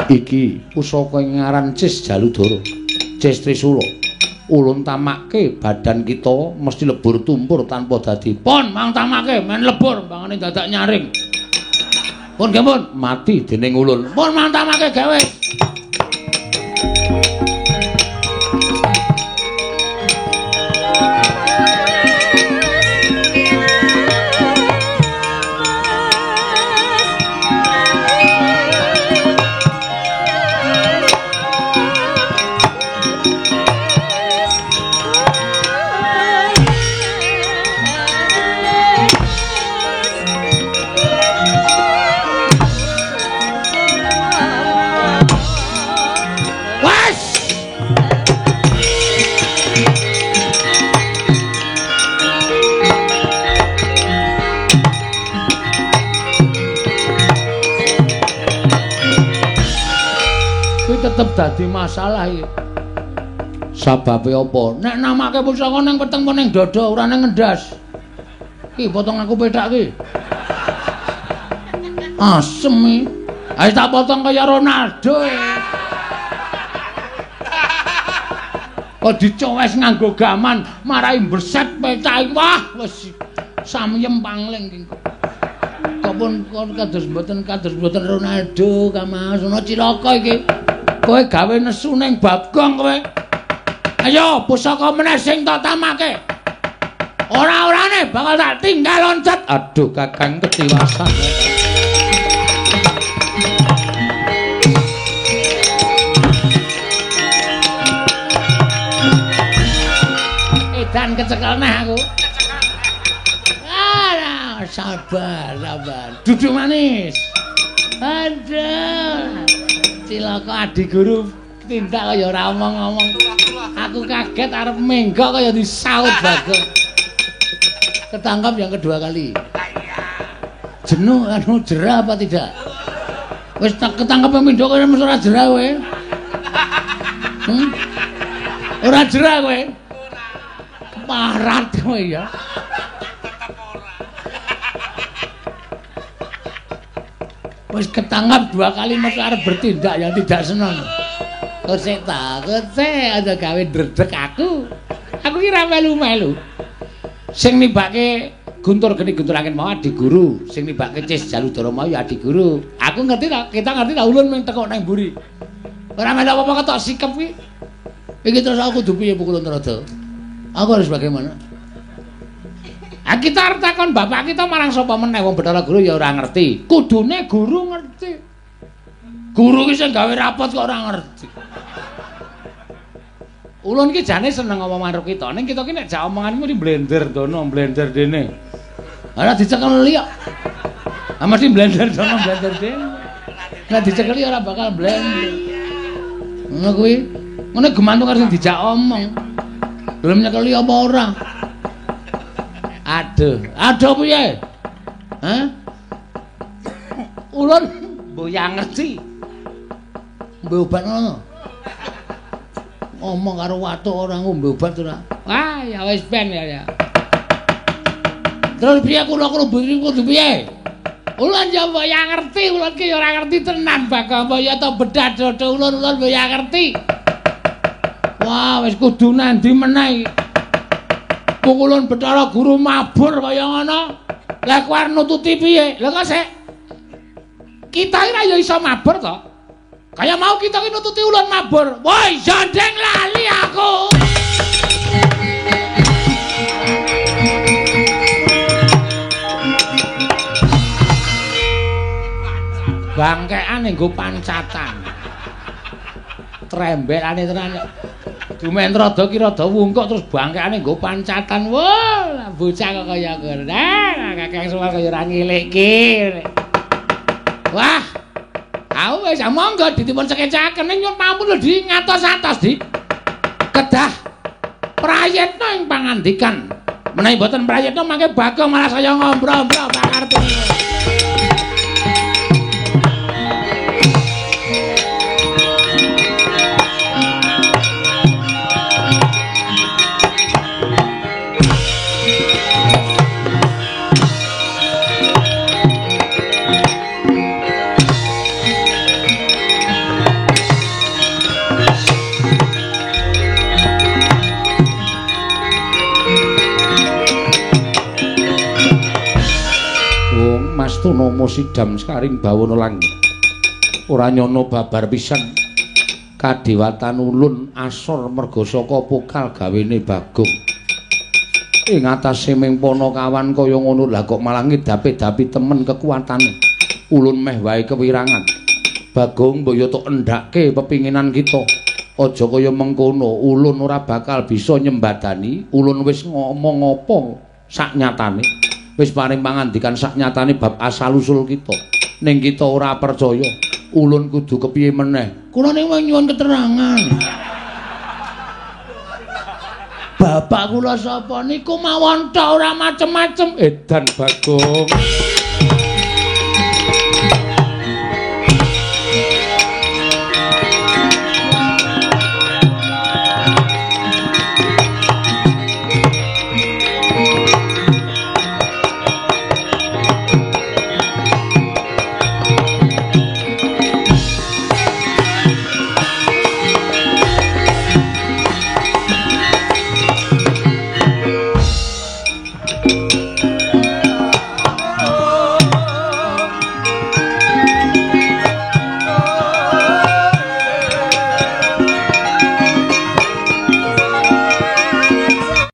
Iki pusaka ing ngaran Cis Jaludara, Cis Trisula. Ulun tamakke badan kita mesti lebur tumpur tanpa dadi. Pon mang tamake men lebur mbangane dadak nyaring. Pun nggih pun mati dening ulun. Pun mang tamake gawe. Tetep dadi masalah iki. Sababe apa? Nek namake pusaka nang weteng apa ning dada ora nang ngendas. Ki potong aku pethak ki. Asem iki. Ayo tak potong kaya Ronaldo. Kok dicowes nganggo gaman marai berset pethak iki. Wah, wis samyem pangling ki. Kok pun kados mboten Ronaldo Kamas ana cilaka iki. Kowe gawe nesu ning Bagong kowe. Ayo pusaka meneh sing tak tamake. Ora-orane bakal tak tinggal loncat. Aduh Kakang ketiwasan. Edan kecekel neh aku. Ah, sabar, sabar. Duduk manis. Aduh. Cilaka adi guru tindak kaya ora omong-omong. Aku kaget arep menggok kaya disaut Bagong. Ketangkap yang kedua kali. Jenuh anu jerah apa tidak? Wis tak ketangkep pindho kowe mesti ora jerah kowe. Ora jerah kowe. Keparat kowe ya. Tetep ora. Wis ketangkap 2 kali mesti arep bertindak yang tidak senang. Kok sik ta, kok sik aja gawe ndredeg aku. Aku ki ra melu-melu. Sing nimbake Guntur geni Guntur angin mau adi guru, sing nimbake Cis Jaludara mau ya adi guru. Aku ngerti ta, kita ngerti ta ulun mung tekuk nang mburi. Ora melu apa-apa ketok sikep kuwi. Iki terus aku kudu piye pukulun Trada? Aku harus bagaimana? Ah kita arep takon bapak kita marang sapa meneh wong Bathara Guru ya ora ngerti. Kudune guru ngerti. Guru ki sing gawe rapot kok ora ngerti. Ulun ki jane seneng ngomong karo kita, ning kita ki nek jak omonganmu mesti blender dono, blender dene. Ora dicekeli kok. Ah mesti blender dono, blender dene. Nek dicekeli ora bakal blender. Ngono kuwi. Ngono gemantung karo sing dijak omong. Gelem nyekeli apa ora? Aduh, aduh piye? Hah? Ulun mboyang ngerti. Ngombe obat ngono. Ngomong karo watuk ora ngombe obat ora. Wah, ya wis ben ya. Terus piye kula kudu piye? Ulun ya mboyang ngerti, ulun ki ya ora ngerti tenan Bagong ya to bedah dodo ulun ulun mboyang ngerti. Wah, wis kudu nandi meneh. Pukulun Bathara Guru mabur kaya ngono. Lah kuwi arep nututi piye? Lah kok sik. Kita iki ya iso mabur to. Kaya mau kita iki nututi ulun mabur. Woi, jandeng lali aku. Bangkean nggo pancatan. Trembelane tenan. Dumen rada ki rada wungkuk terus bangkeane nggo pancatan. Wah, bocah kok kaya ngono. Nah, Kakang Semar kaya ora ngilikke. Wah. Aku wis monggo ditimpun sekecaken ning nyuwun pampun lho di ngatos-atos di. Kedah prayitna ing pangandikan. Menawi mboten prayitna mangke Bagong malah saya ngombro-ombro pakarepe. Mastuna sidam sekaring bawana langit. Ora nyono babar pisan kadewatan ulun asor merga saka pokal gawene Bagong. Ing atase ming panakawan kaya ngono lah kok malah ngedapi-dapi temen kekuatane. Ulun meh wae kewirangan. Bagong mbok yo tok endhake pepinginan kita. Aja kaya mengkono, ulun ora bakal bisa nyembadani. Ulun wis ngomong apa sak nyatane. Wis paring pangandikan sak nyatane bab asal usul kita. Ning kita ora percaya. Ulun kudu kepiye meneh? Kula ning nyuwun keterangan. Bapak kula sapa niku mawon tok ora macem-macem. Edan Bagong.